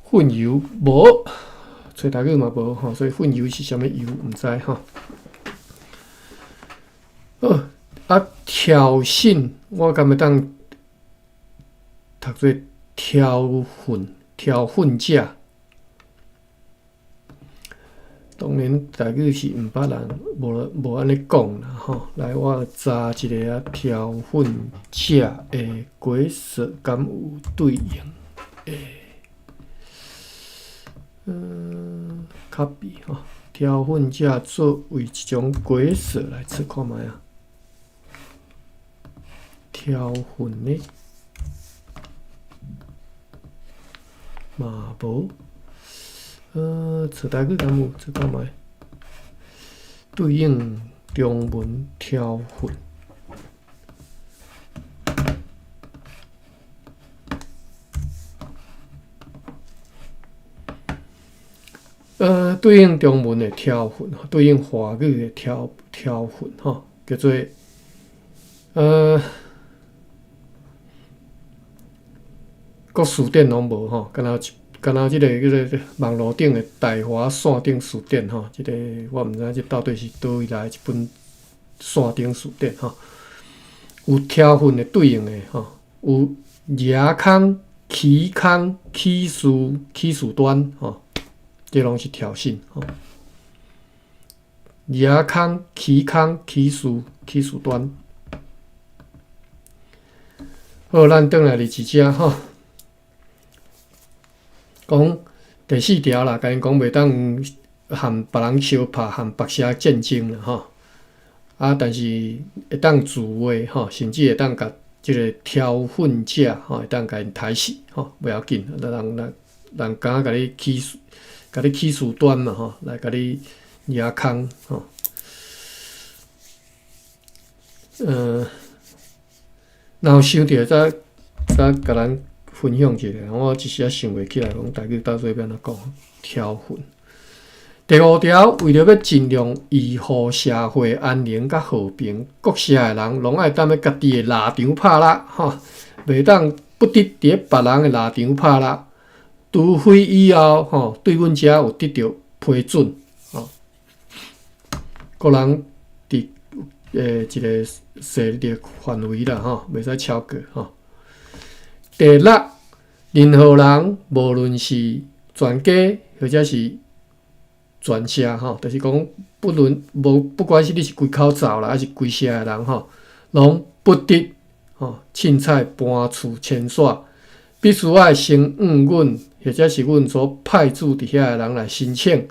糞油無，揣台語嘛無吼，所以糞油是啥物油毋知吼。好，啊，挑釁，我敢會當讀做挑釁、挑釁者，當然台語是毋捌人無無按呢講啦吼。來，我查一下啊，挑釁者的解說敢有對應的？copy 吼，挑釁者作為一種解說來測看覓啊？挑釁的嘛無。揣台語敢有？揣看覓？對應中文挑釁。對應中文的挑釁，對應華語的挑挑釁，吼，叫做國辭典攏無吼，敢若敢若這个叫做網路頂的大華線頂辭典吼，這个我毋知影這到底是佗位來一本線頂辭典吼，有挑釁的對應的吼，有惹空、起空、起事、起事端吼，這攏是挑釁吼。惹空、起空、起事、起事端。好，咱轉來佇這吼。講第四條啦，共𪜶講袂當和別人相拍，和白社戰爭啦吼。啊，但是會當自衛吼，甚至會當共這个挑釁者吼，會當共𪜶刣死吼，袂要緊。人人人敢共你起事，共你起事端嘛吼，來共你惹空吼。若有想著再再共咱分享一下，我一時仔想袂起來，講台語到底欲按怎講挑釁。第五條，為著欲盡量維護社會安寧佮和平，各社的人攏愛踮咧家己的立場拍獵，吼，袂當不得佇咧別人的立場拍獵，除非以後吼對阮遮有得著批准，吼。個人佇一个勢力範圍啦，吼，袂使超過吼。第六，任何人無論是全家或者是全社吼，就是講不論無不管是你是規口灶啦，抑是規社的人吼，攏不得吼凊彩搬厝遷徙，必須愛先向阮或者是阮所派駐佇遐的人來申請。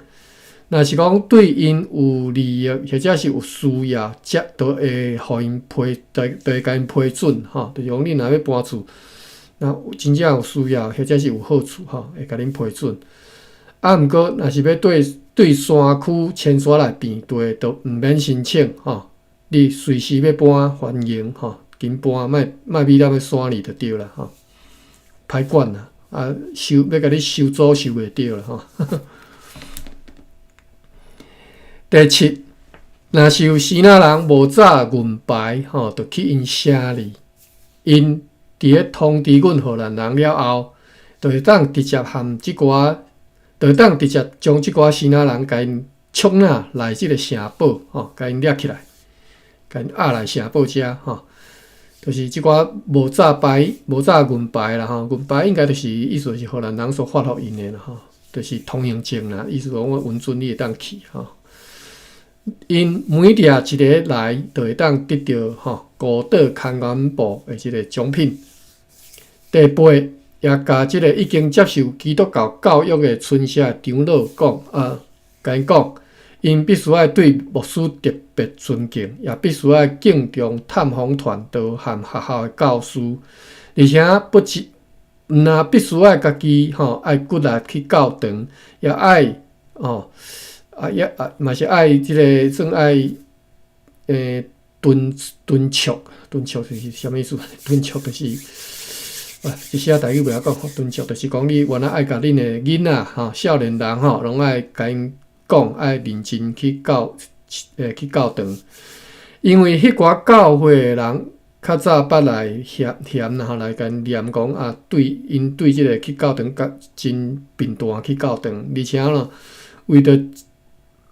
若是講對𪜶有利益或者是有需要，才都會予𪜶批，都都會共𪜶批准吼。就是講你若欲搬厝，若真正有需要或者是有好處吼，會共恁批准。啊，毋過若是欲對對山區遷徙來變地，就毋免申請吼。你隨時欲搬，歡迎吼，緊搬，莫莫覕踮咧山裡就對啦吼。歹管啦，啊，收欲共你收租收袂著啦吼。第七，若是有支那人無紮銀牌吼，就去𪜶城裡，𪜶佇咧通知阮荷蘭人了後，就會當直接和這寡，就會當直接將這寡支那人共𪜶捉拿來這个城堡吼，共𪜶掠起來，共𪜶押來城堡遮吼，就是這寡無紮牌、無紮銀牌啦吼，銀牌應該就是意思是荷蘭人所發予𪜶的啦吼，就是通行證啦，意思講我允准你會當去吼。𪜶每掠一个來，就會當得著吼孤島看管部的這个獎品。第八，也共這个已經接受基督教教育的村社的長老講，共𪜶講，𪜶必須愛對牧師特別尊敬，也必須愛敬重探訪團導和學校的教師，而且不只毋但必須愛家己吼愛骨力去教堂，也愛吼啊也啊嘛是愛這个算愛敦敦促，敦促就是啥物意思？敦促就是。啊，一時仔台語袂曉講，敦促就是講你原來愛共恁的囡仔吼，少年人吼，攏愛共𪜶講，愛認真去教，去教堂。因為彼寡教會的人較早捌來嫌嫌啦吼，來共𪜶念講啊，對𪜶對這个去教堂較真貧惰去教堂，而且咯，為著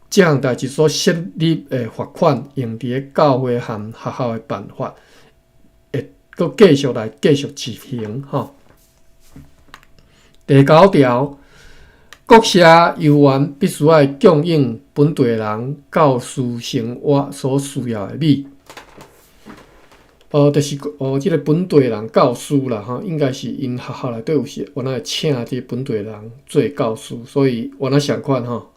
這項代誌所設立的罰款，用佇咧教會和學校的辦法。閣繼續來繼續執行吼。第九條，國社猶原必須愛供應本地人教師生活所需要的米。就是哦，這个本地人教師啦，吼，應該是𪜶學校內底有時原來會請這个本地人做教師，所以原來相款吼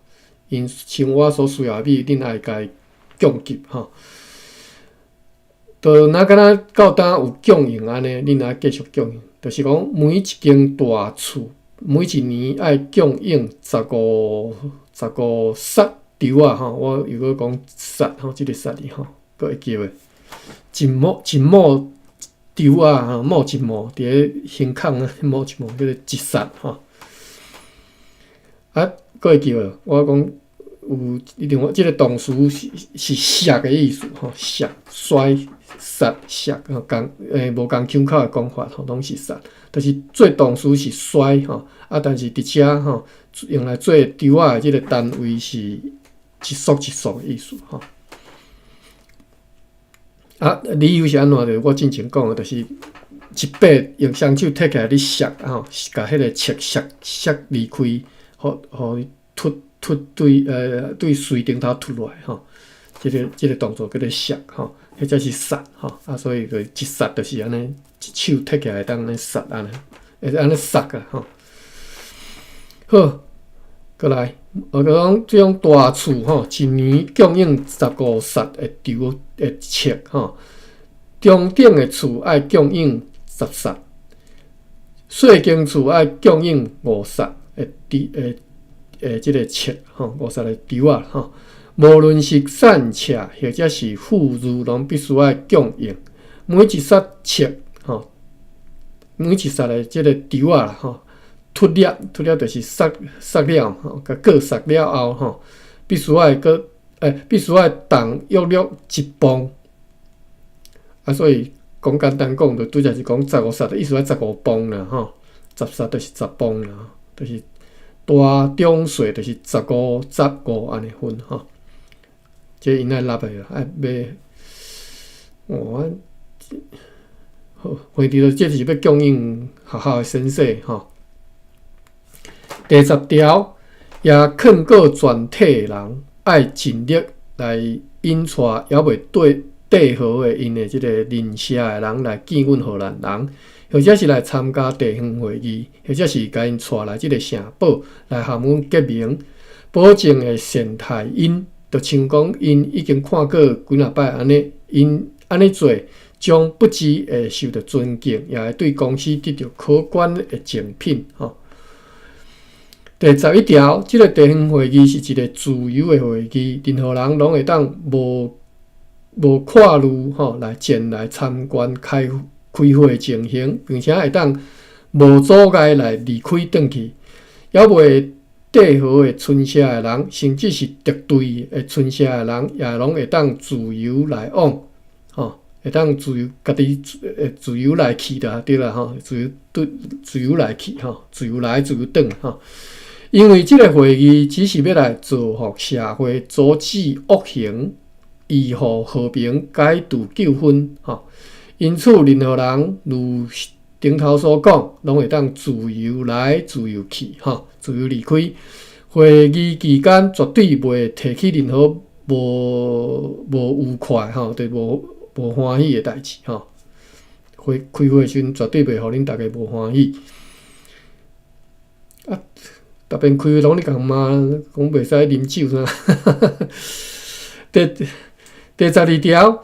，𪜶生活所需要的米，恁愛共伊供給吼。就若敢若到今有供應按呢，恁愛繼續供應，就是講每一間大厝每一年愛供應15十稻仔吼，我如果講石吼，這个石字吼，閣會記袂？一畝一畝稻仔吼，畝一畝佇咧胸口啊，畝一畝叫做一石吼。啊，閣會記無？我講有另外這个動詞是是摔的意思吼，摔摔摔摔吼，仝無仝腔口的講法吼，攏是摔。就是做動詞是摔吼，啊，但是佇遮吼用來做稻仔的這个單位是一束一束的意思吼。啊，理由是按怎？就我進前講的，就是一把用雙手提起來咧摔吼，共彼个粟摔摔離開，予予伊脫脫對對穗頂頭脫落來吼。這个動作叫做摔吼，彼才是殺吼。啊，所以就一殺就是按呢，一手提起來會當按呢殺按呢，會按呢殺啊吼。好，閣來，我講這種大厝吼，一年供應15石的稻的粟吼，中等的厝愛供應10石，細間厝愛供應5石的稻的的這个粟吼，5石的稻仔吼。無論是散赤或者是富裕，攏必須愛供應。每一石粟吼，每一石的這个稻仔啦吼，脫粒脫粒就是殺殺了吼，共割殺了後吼，必須愛閣必須愛重約略一磅。啊，所以講簡單講，就拄才是講15石的意思，愛15磅啦吼，10石就是10磅啦，就是大中細就是十五十五按呢分吼。這𪜶愛納的啦，愛買。哦，好，回頭這是欲供應學校的先生吼。第十條，也勸告全體人愛盡力來引帶猶未綴號的𪜶的這个鄰舍的人來見阮荷蘭人，或者是來參加地方會議，或者是共𪜶帶來這个城堡來和阮結盟，保證會善待𪜶，就像講𪜶已經看過幾若擺按呢，𪜶按呢做，將不只會受著尊敬，也會對公司得著可觀的贈品。吼。第十一條，這个地方會議是一个自由的會議，任何人攏會當無無顧慮吼來前來參觀開開會情形，並且會當無阻礙來離開轉去。猶未綴號的村社的人，甚至是敵對的村社的人，也攏會當自由來往，吼，會當自由家己自由來去啦，對啦吼，自由對自由來去吼，自由來自由轉吼。因為這个會議只是欲來造福社會，阻止惡行，維護和平，解除糾紛，吼。因此，任何人如頂頭所講，攏會當自由來、自由去，吼，自由離開。會議期間絕對袂提起任何無無愉快，吼，就無無歡喜的代誌，吼。會開會時陣絕對袂予恁逐家無歡喜。啊，逐遍開會攏咧共罵，講袂使啉酒啥。第第十二條，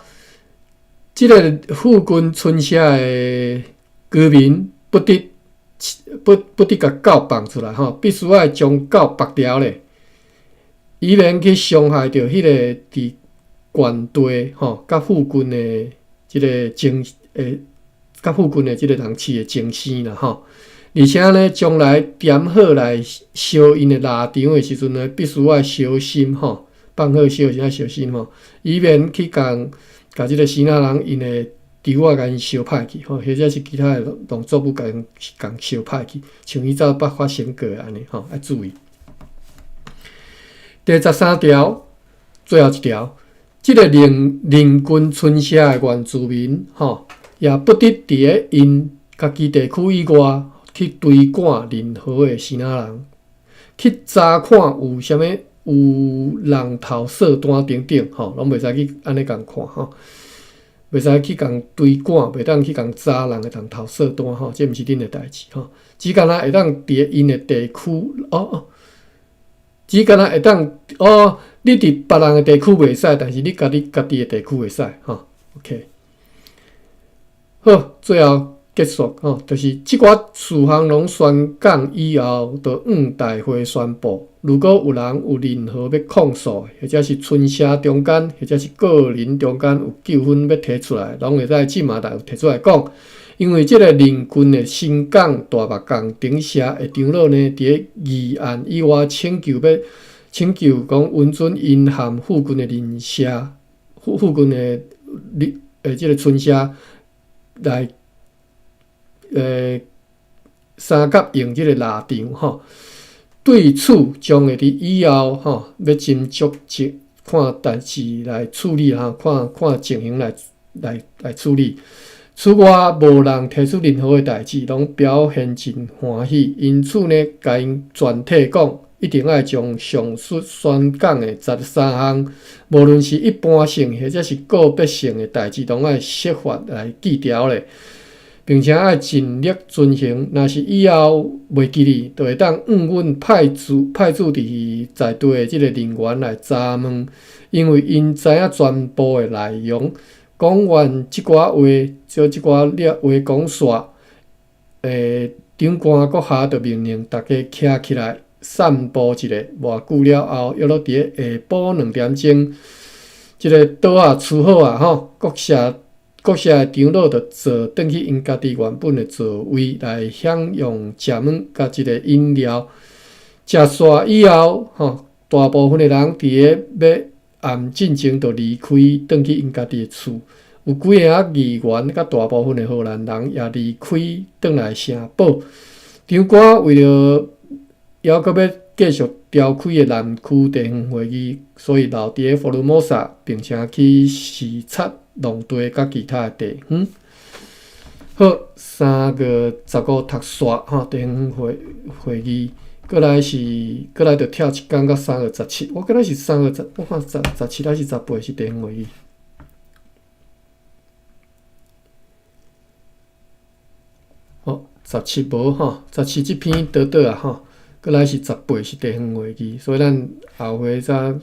這个附近村社的居民不得不不得共狗放出來吼，必須愛將狗縛牢咧，以免去傷害著彼個佇縣地吼，佮附近的這个精佮附近的這个人飼的精牲啦吼。而且呢，將來點火來燒𪜶的獵場的時陣呢，必須愛小心吼，放火燒時愛小心吼，以免去共共這个支那人𪜶的稻仔共𪜶燒歹去吼，或者是其他的農作物共𪜶共燒歹去，像以早捌發生過按呢吼，愛注意。第十三條，最後一條，這个鄰鄰近村社的原住民吼，也不得佇咧𪜶家己地區以外去追趕任何的支那人，去查看有啥物有人頭色單等等吼，攏袂使去按呢共看吼，袂使去共追趕，袂當去共查人的人頭色單吼，這毋是恁的代誌吼。只干焦會當佇𪜶的地區哦哦，只干焦會當哦，你佇別人的地區袂使，但是你家己家己的地區會使吼。OK，好，最後結束吼，就是這寡事項攏宣講以後，就向大會宣布，如果有人有任何欲控訴，或者是村社中間，或者是個人中間有糾紛欲提出來，攏會使這馬來提出來講。因為這个鄰近的新港大目港頂社的長老呢，佇咧議案以外請求欲請求講允准𪜶和附近的鄰社附近的鄰的這个村社來相佮用這个獵場吼。對此將會佇以後吼欲斟酌一看代誌來處理吼，看看情形來處理。此外，無人提出任何的代誌，攏表現真歡喜。因此呢，共𪜶全體講，一定愛將上述宣講的13項，無論是一般性或者是個別性的代誌，攏愛設法來記牢咧，並且愛盡力遵行。若是以後袂記得，就會當向阮派駐佇在地的這个人員來查問，因為𪜶知影全部的內容。講完這寡話，將這寡了話講煞，長官閣下就命令逐家徛起來散步一下。偌久了後，約莫佇咧下晡2點鐘，這个桌仔厝好啊吼，各社的長老就坐轉去𪜶家己原本的座位來享用食物佮這个飲料。食煞以後，吼，大部分的人佇咧欲暗進前就離開，轉去𪜶家己的厝。有幾个議員佮大部分的荷蘭人也離開，轉來城堡。長官為著猶閣欲繼續召開的南區地方會議，所以留佇咧福爾摩沙，並且去視察農地佮其他的地方。好，3月15讀煞吼，地方會議。過來是過來，就跳一工到3月17。我敢若是三月十，我看十七還是十八是地方會議。好，十七無吼，十七這篇倒倒啊吼，過來是十八是地方會議，所以咱後回才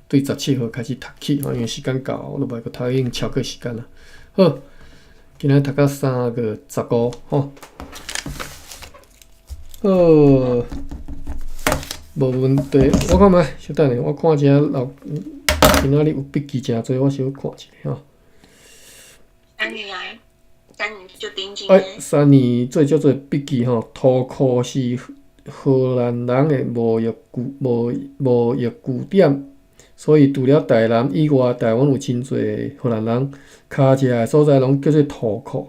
對17號開始讀起吼，因為時間到，我都袂閣讀已經超過時間啦。好，今仔讀到3月15吼。好，無問題。我看覓，小等下，我看一下老今仔日有筆記誠濟，我小看一下吼。三年啊，三年就頂緊。哎，三年做足濟筆記吼，塗庫是荷蘭人的貿易據點，所以除了台南以外，台灣有真濟荷蘭人跤車的所在，攏叫做塗庫。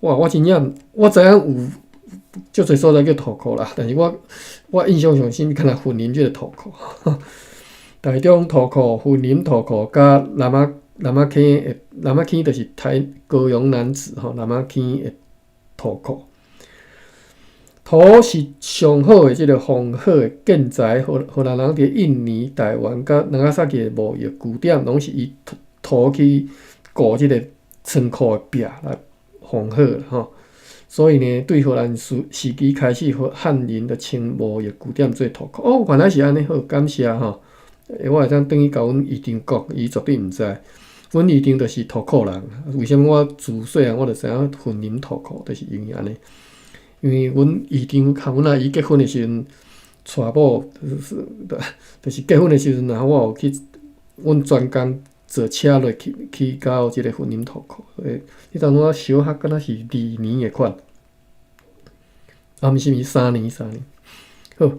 哇，我真正我知影有足濟所在叫塗庫啦，但是我印象上深，敢若雲林這个塗庫，台中塗庫、雲林塗庫，佮南仔坑就是台高雄楠梓吼，南仔坑的塗庫。塗是上好的這个防火的建材，荷蘭人佇印尼、台灣佮長崎的貿易據點，攏是以塗去固這个倉庫的壁來防火吼。所以呢，對荷蘭時期開始，漢人就稱貿易據點做塗庫。哦，原來是按呢，好，感謝吼。我會當轉去共阮姨丈講，伊絕對毋知。阮姨丈就是塗庫人。為啥物我自細漢我就知影雲林塗庫，就是因為按呢。因為阮姨丈佮阮阿姨結婚的時陣，娶某就是結婚的時陣，然後我有去，阮專工坐車落去去到這个雲林塗庫。彼當陣我小學敢若是二年的款，啊，毋是毋是三年三年。好，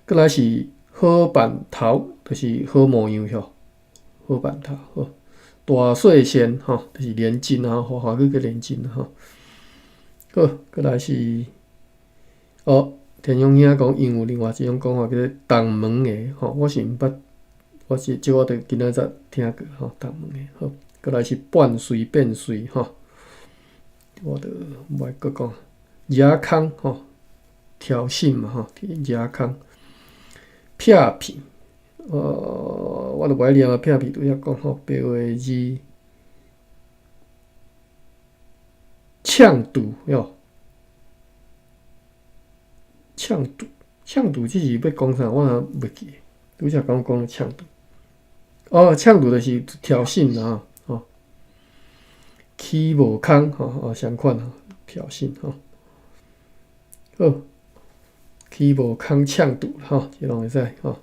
過來是好辦頭，就是好模樣吼，好辦頭好。大細線吼，就是連筋啊，華語叫連筋吼。好，過來是哦，田勇兄講，𪜶有另外一種講法叫做東門的吼，我是毋捌，我是這我著今仔才聽過吼，東門的好。過來是半隨變隨吼，我著無愛閣講。牙康吼，挑釁嘛吼，牙康。撇片，我都無愛念啊，撇片拄才講吼，白話字，嗆堵喲，嗆堵，嗆堵，這是欲講啥？我也袂記。拄才講講嗆堵，哦，嗆堵就是挑釁啦，吼，起無空，吼哦，相款吼，挑釁吼，好，起無空嗆堵吼，這攏會使吼。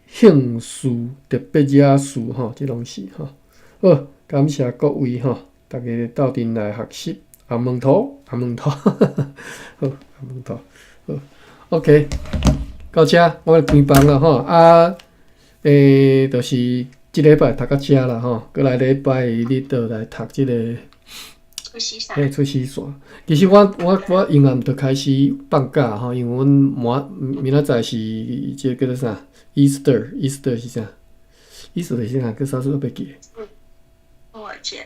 興事特別惹事吼，這攏是吼。好，感謝各位吼，逐家鬥陣來學習。阿門陀，阿門陀，好，阿門陀，好，OK，到這我來關房啦吼。啊，就是這禮拜讀到這啦吼，閣來禮拜日就來讀這個。出師線。嘿，出師線。其實我永遠毋著開始放假吼，因為阮明仔載是這個叫做啥？Easter，Easter 是啥？Easter 是啥？叫啥物我袂記。復活節。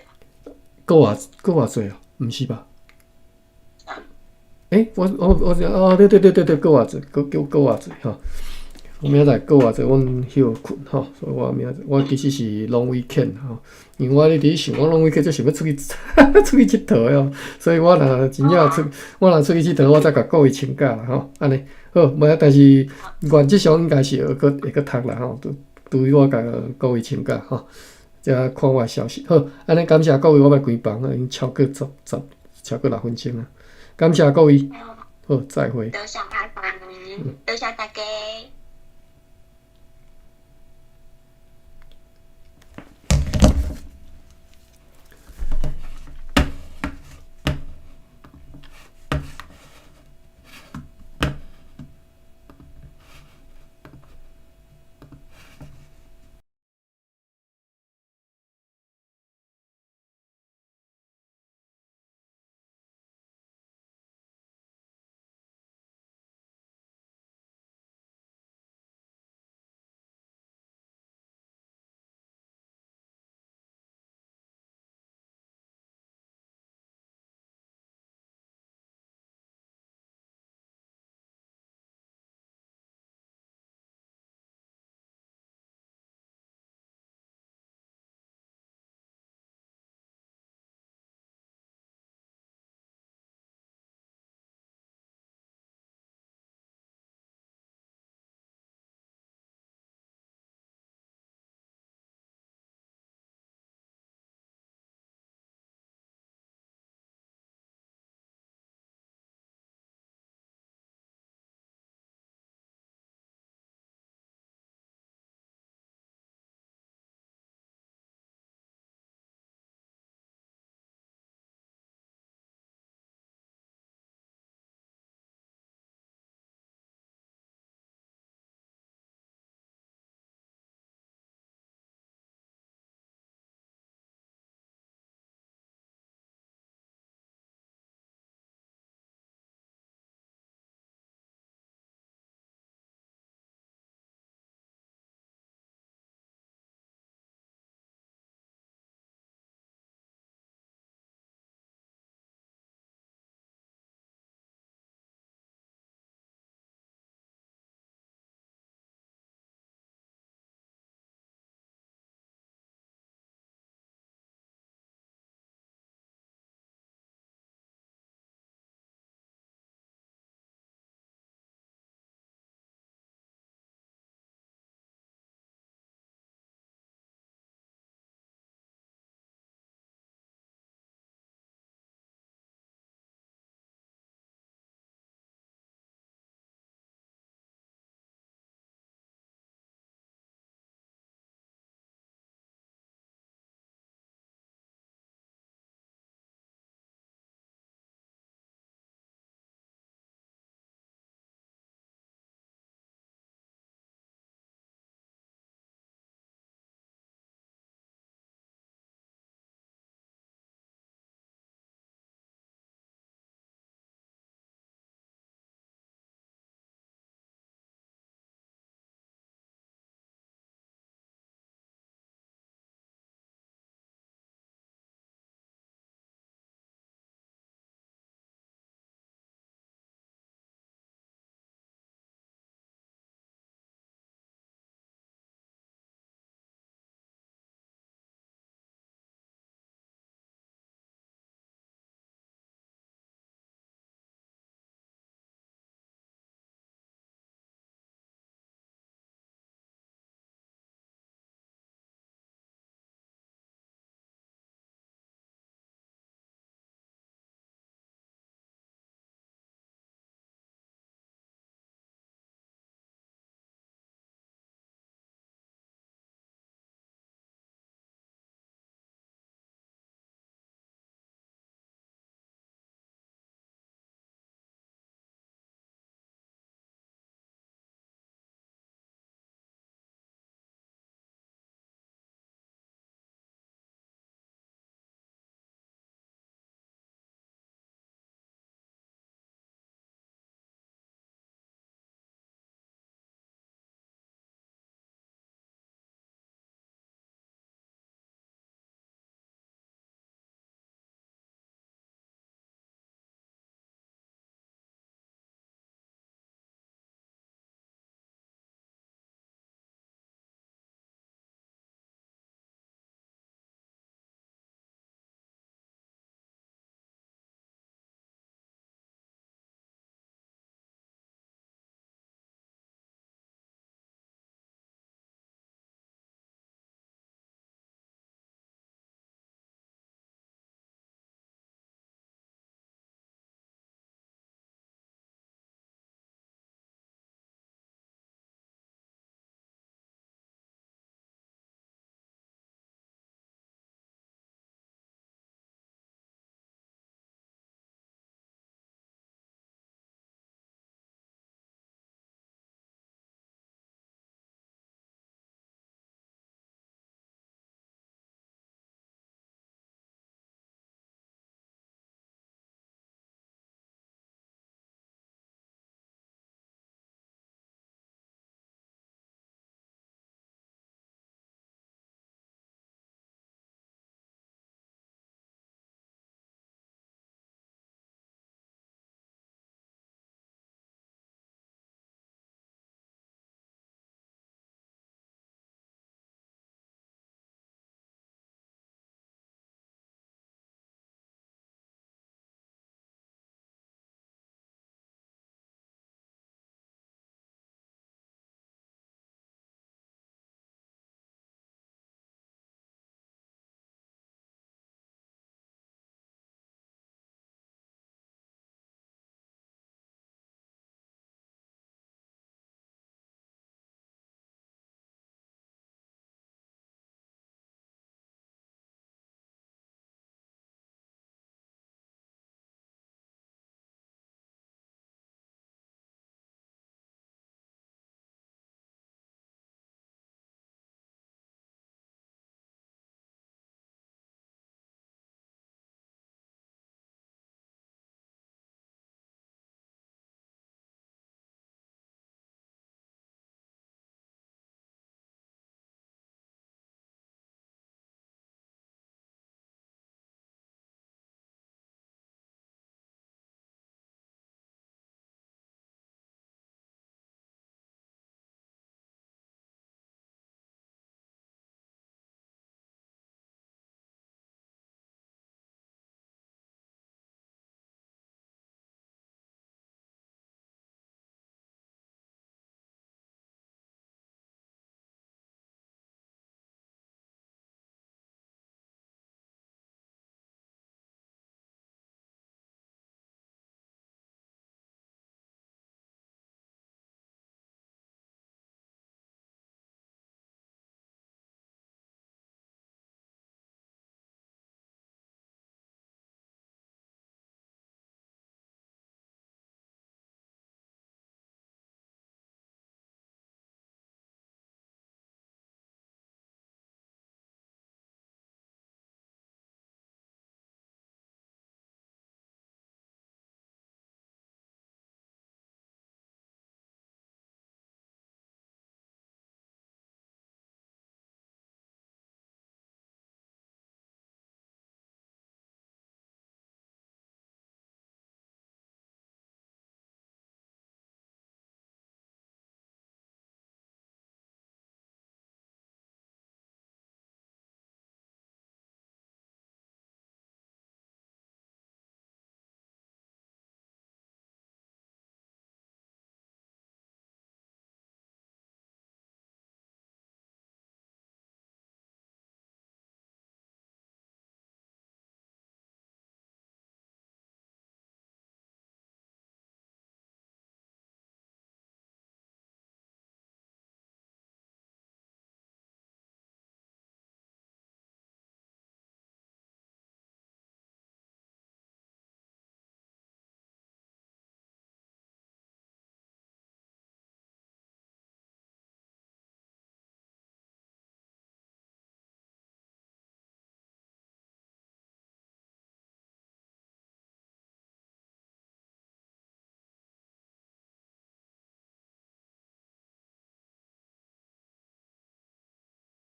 閣偌閣偌濟哦？毋是吧？欸，我哦，對對對對對，閣偌濟，閣閣閣偌濟吼。我明仔載閣偌濟，阮歇睏吼，所以我明仔載我其實是 long weekend 吼，因為我咧佇咧想講 long weekend 就想欲出去𨑨迌的哦，所以我若真正出，我若出去𨑨迌，我再共各位請假啦吼，按呢好，無但是原則上應該是會閣會閣讀啦吼，除非我共各位請假吼，才看我的消息。好，按呢感謝各位，我欲關房已經超過十十超過6分鐘啊，感謝各位，好，再會。多謝阿凡，多謝大家。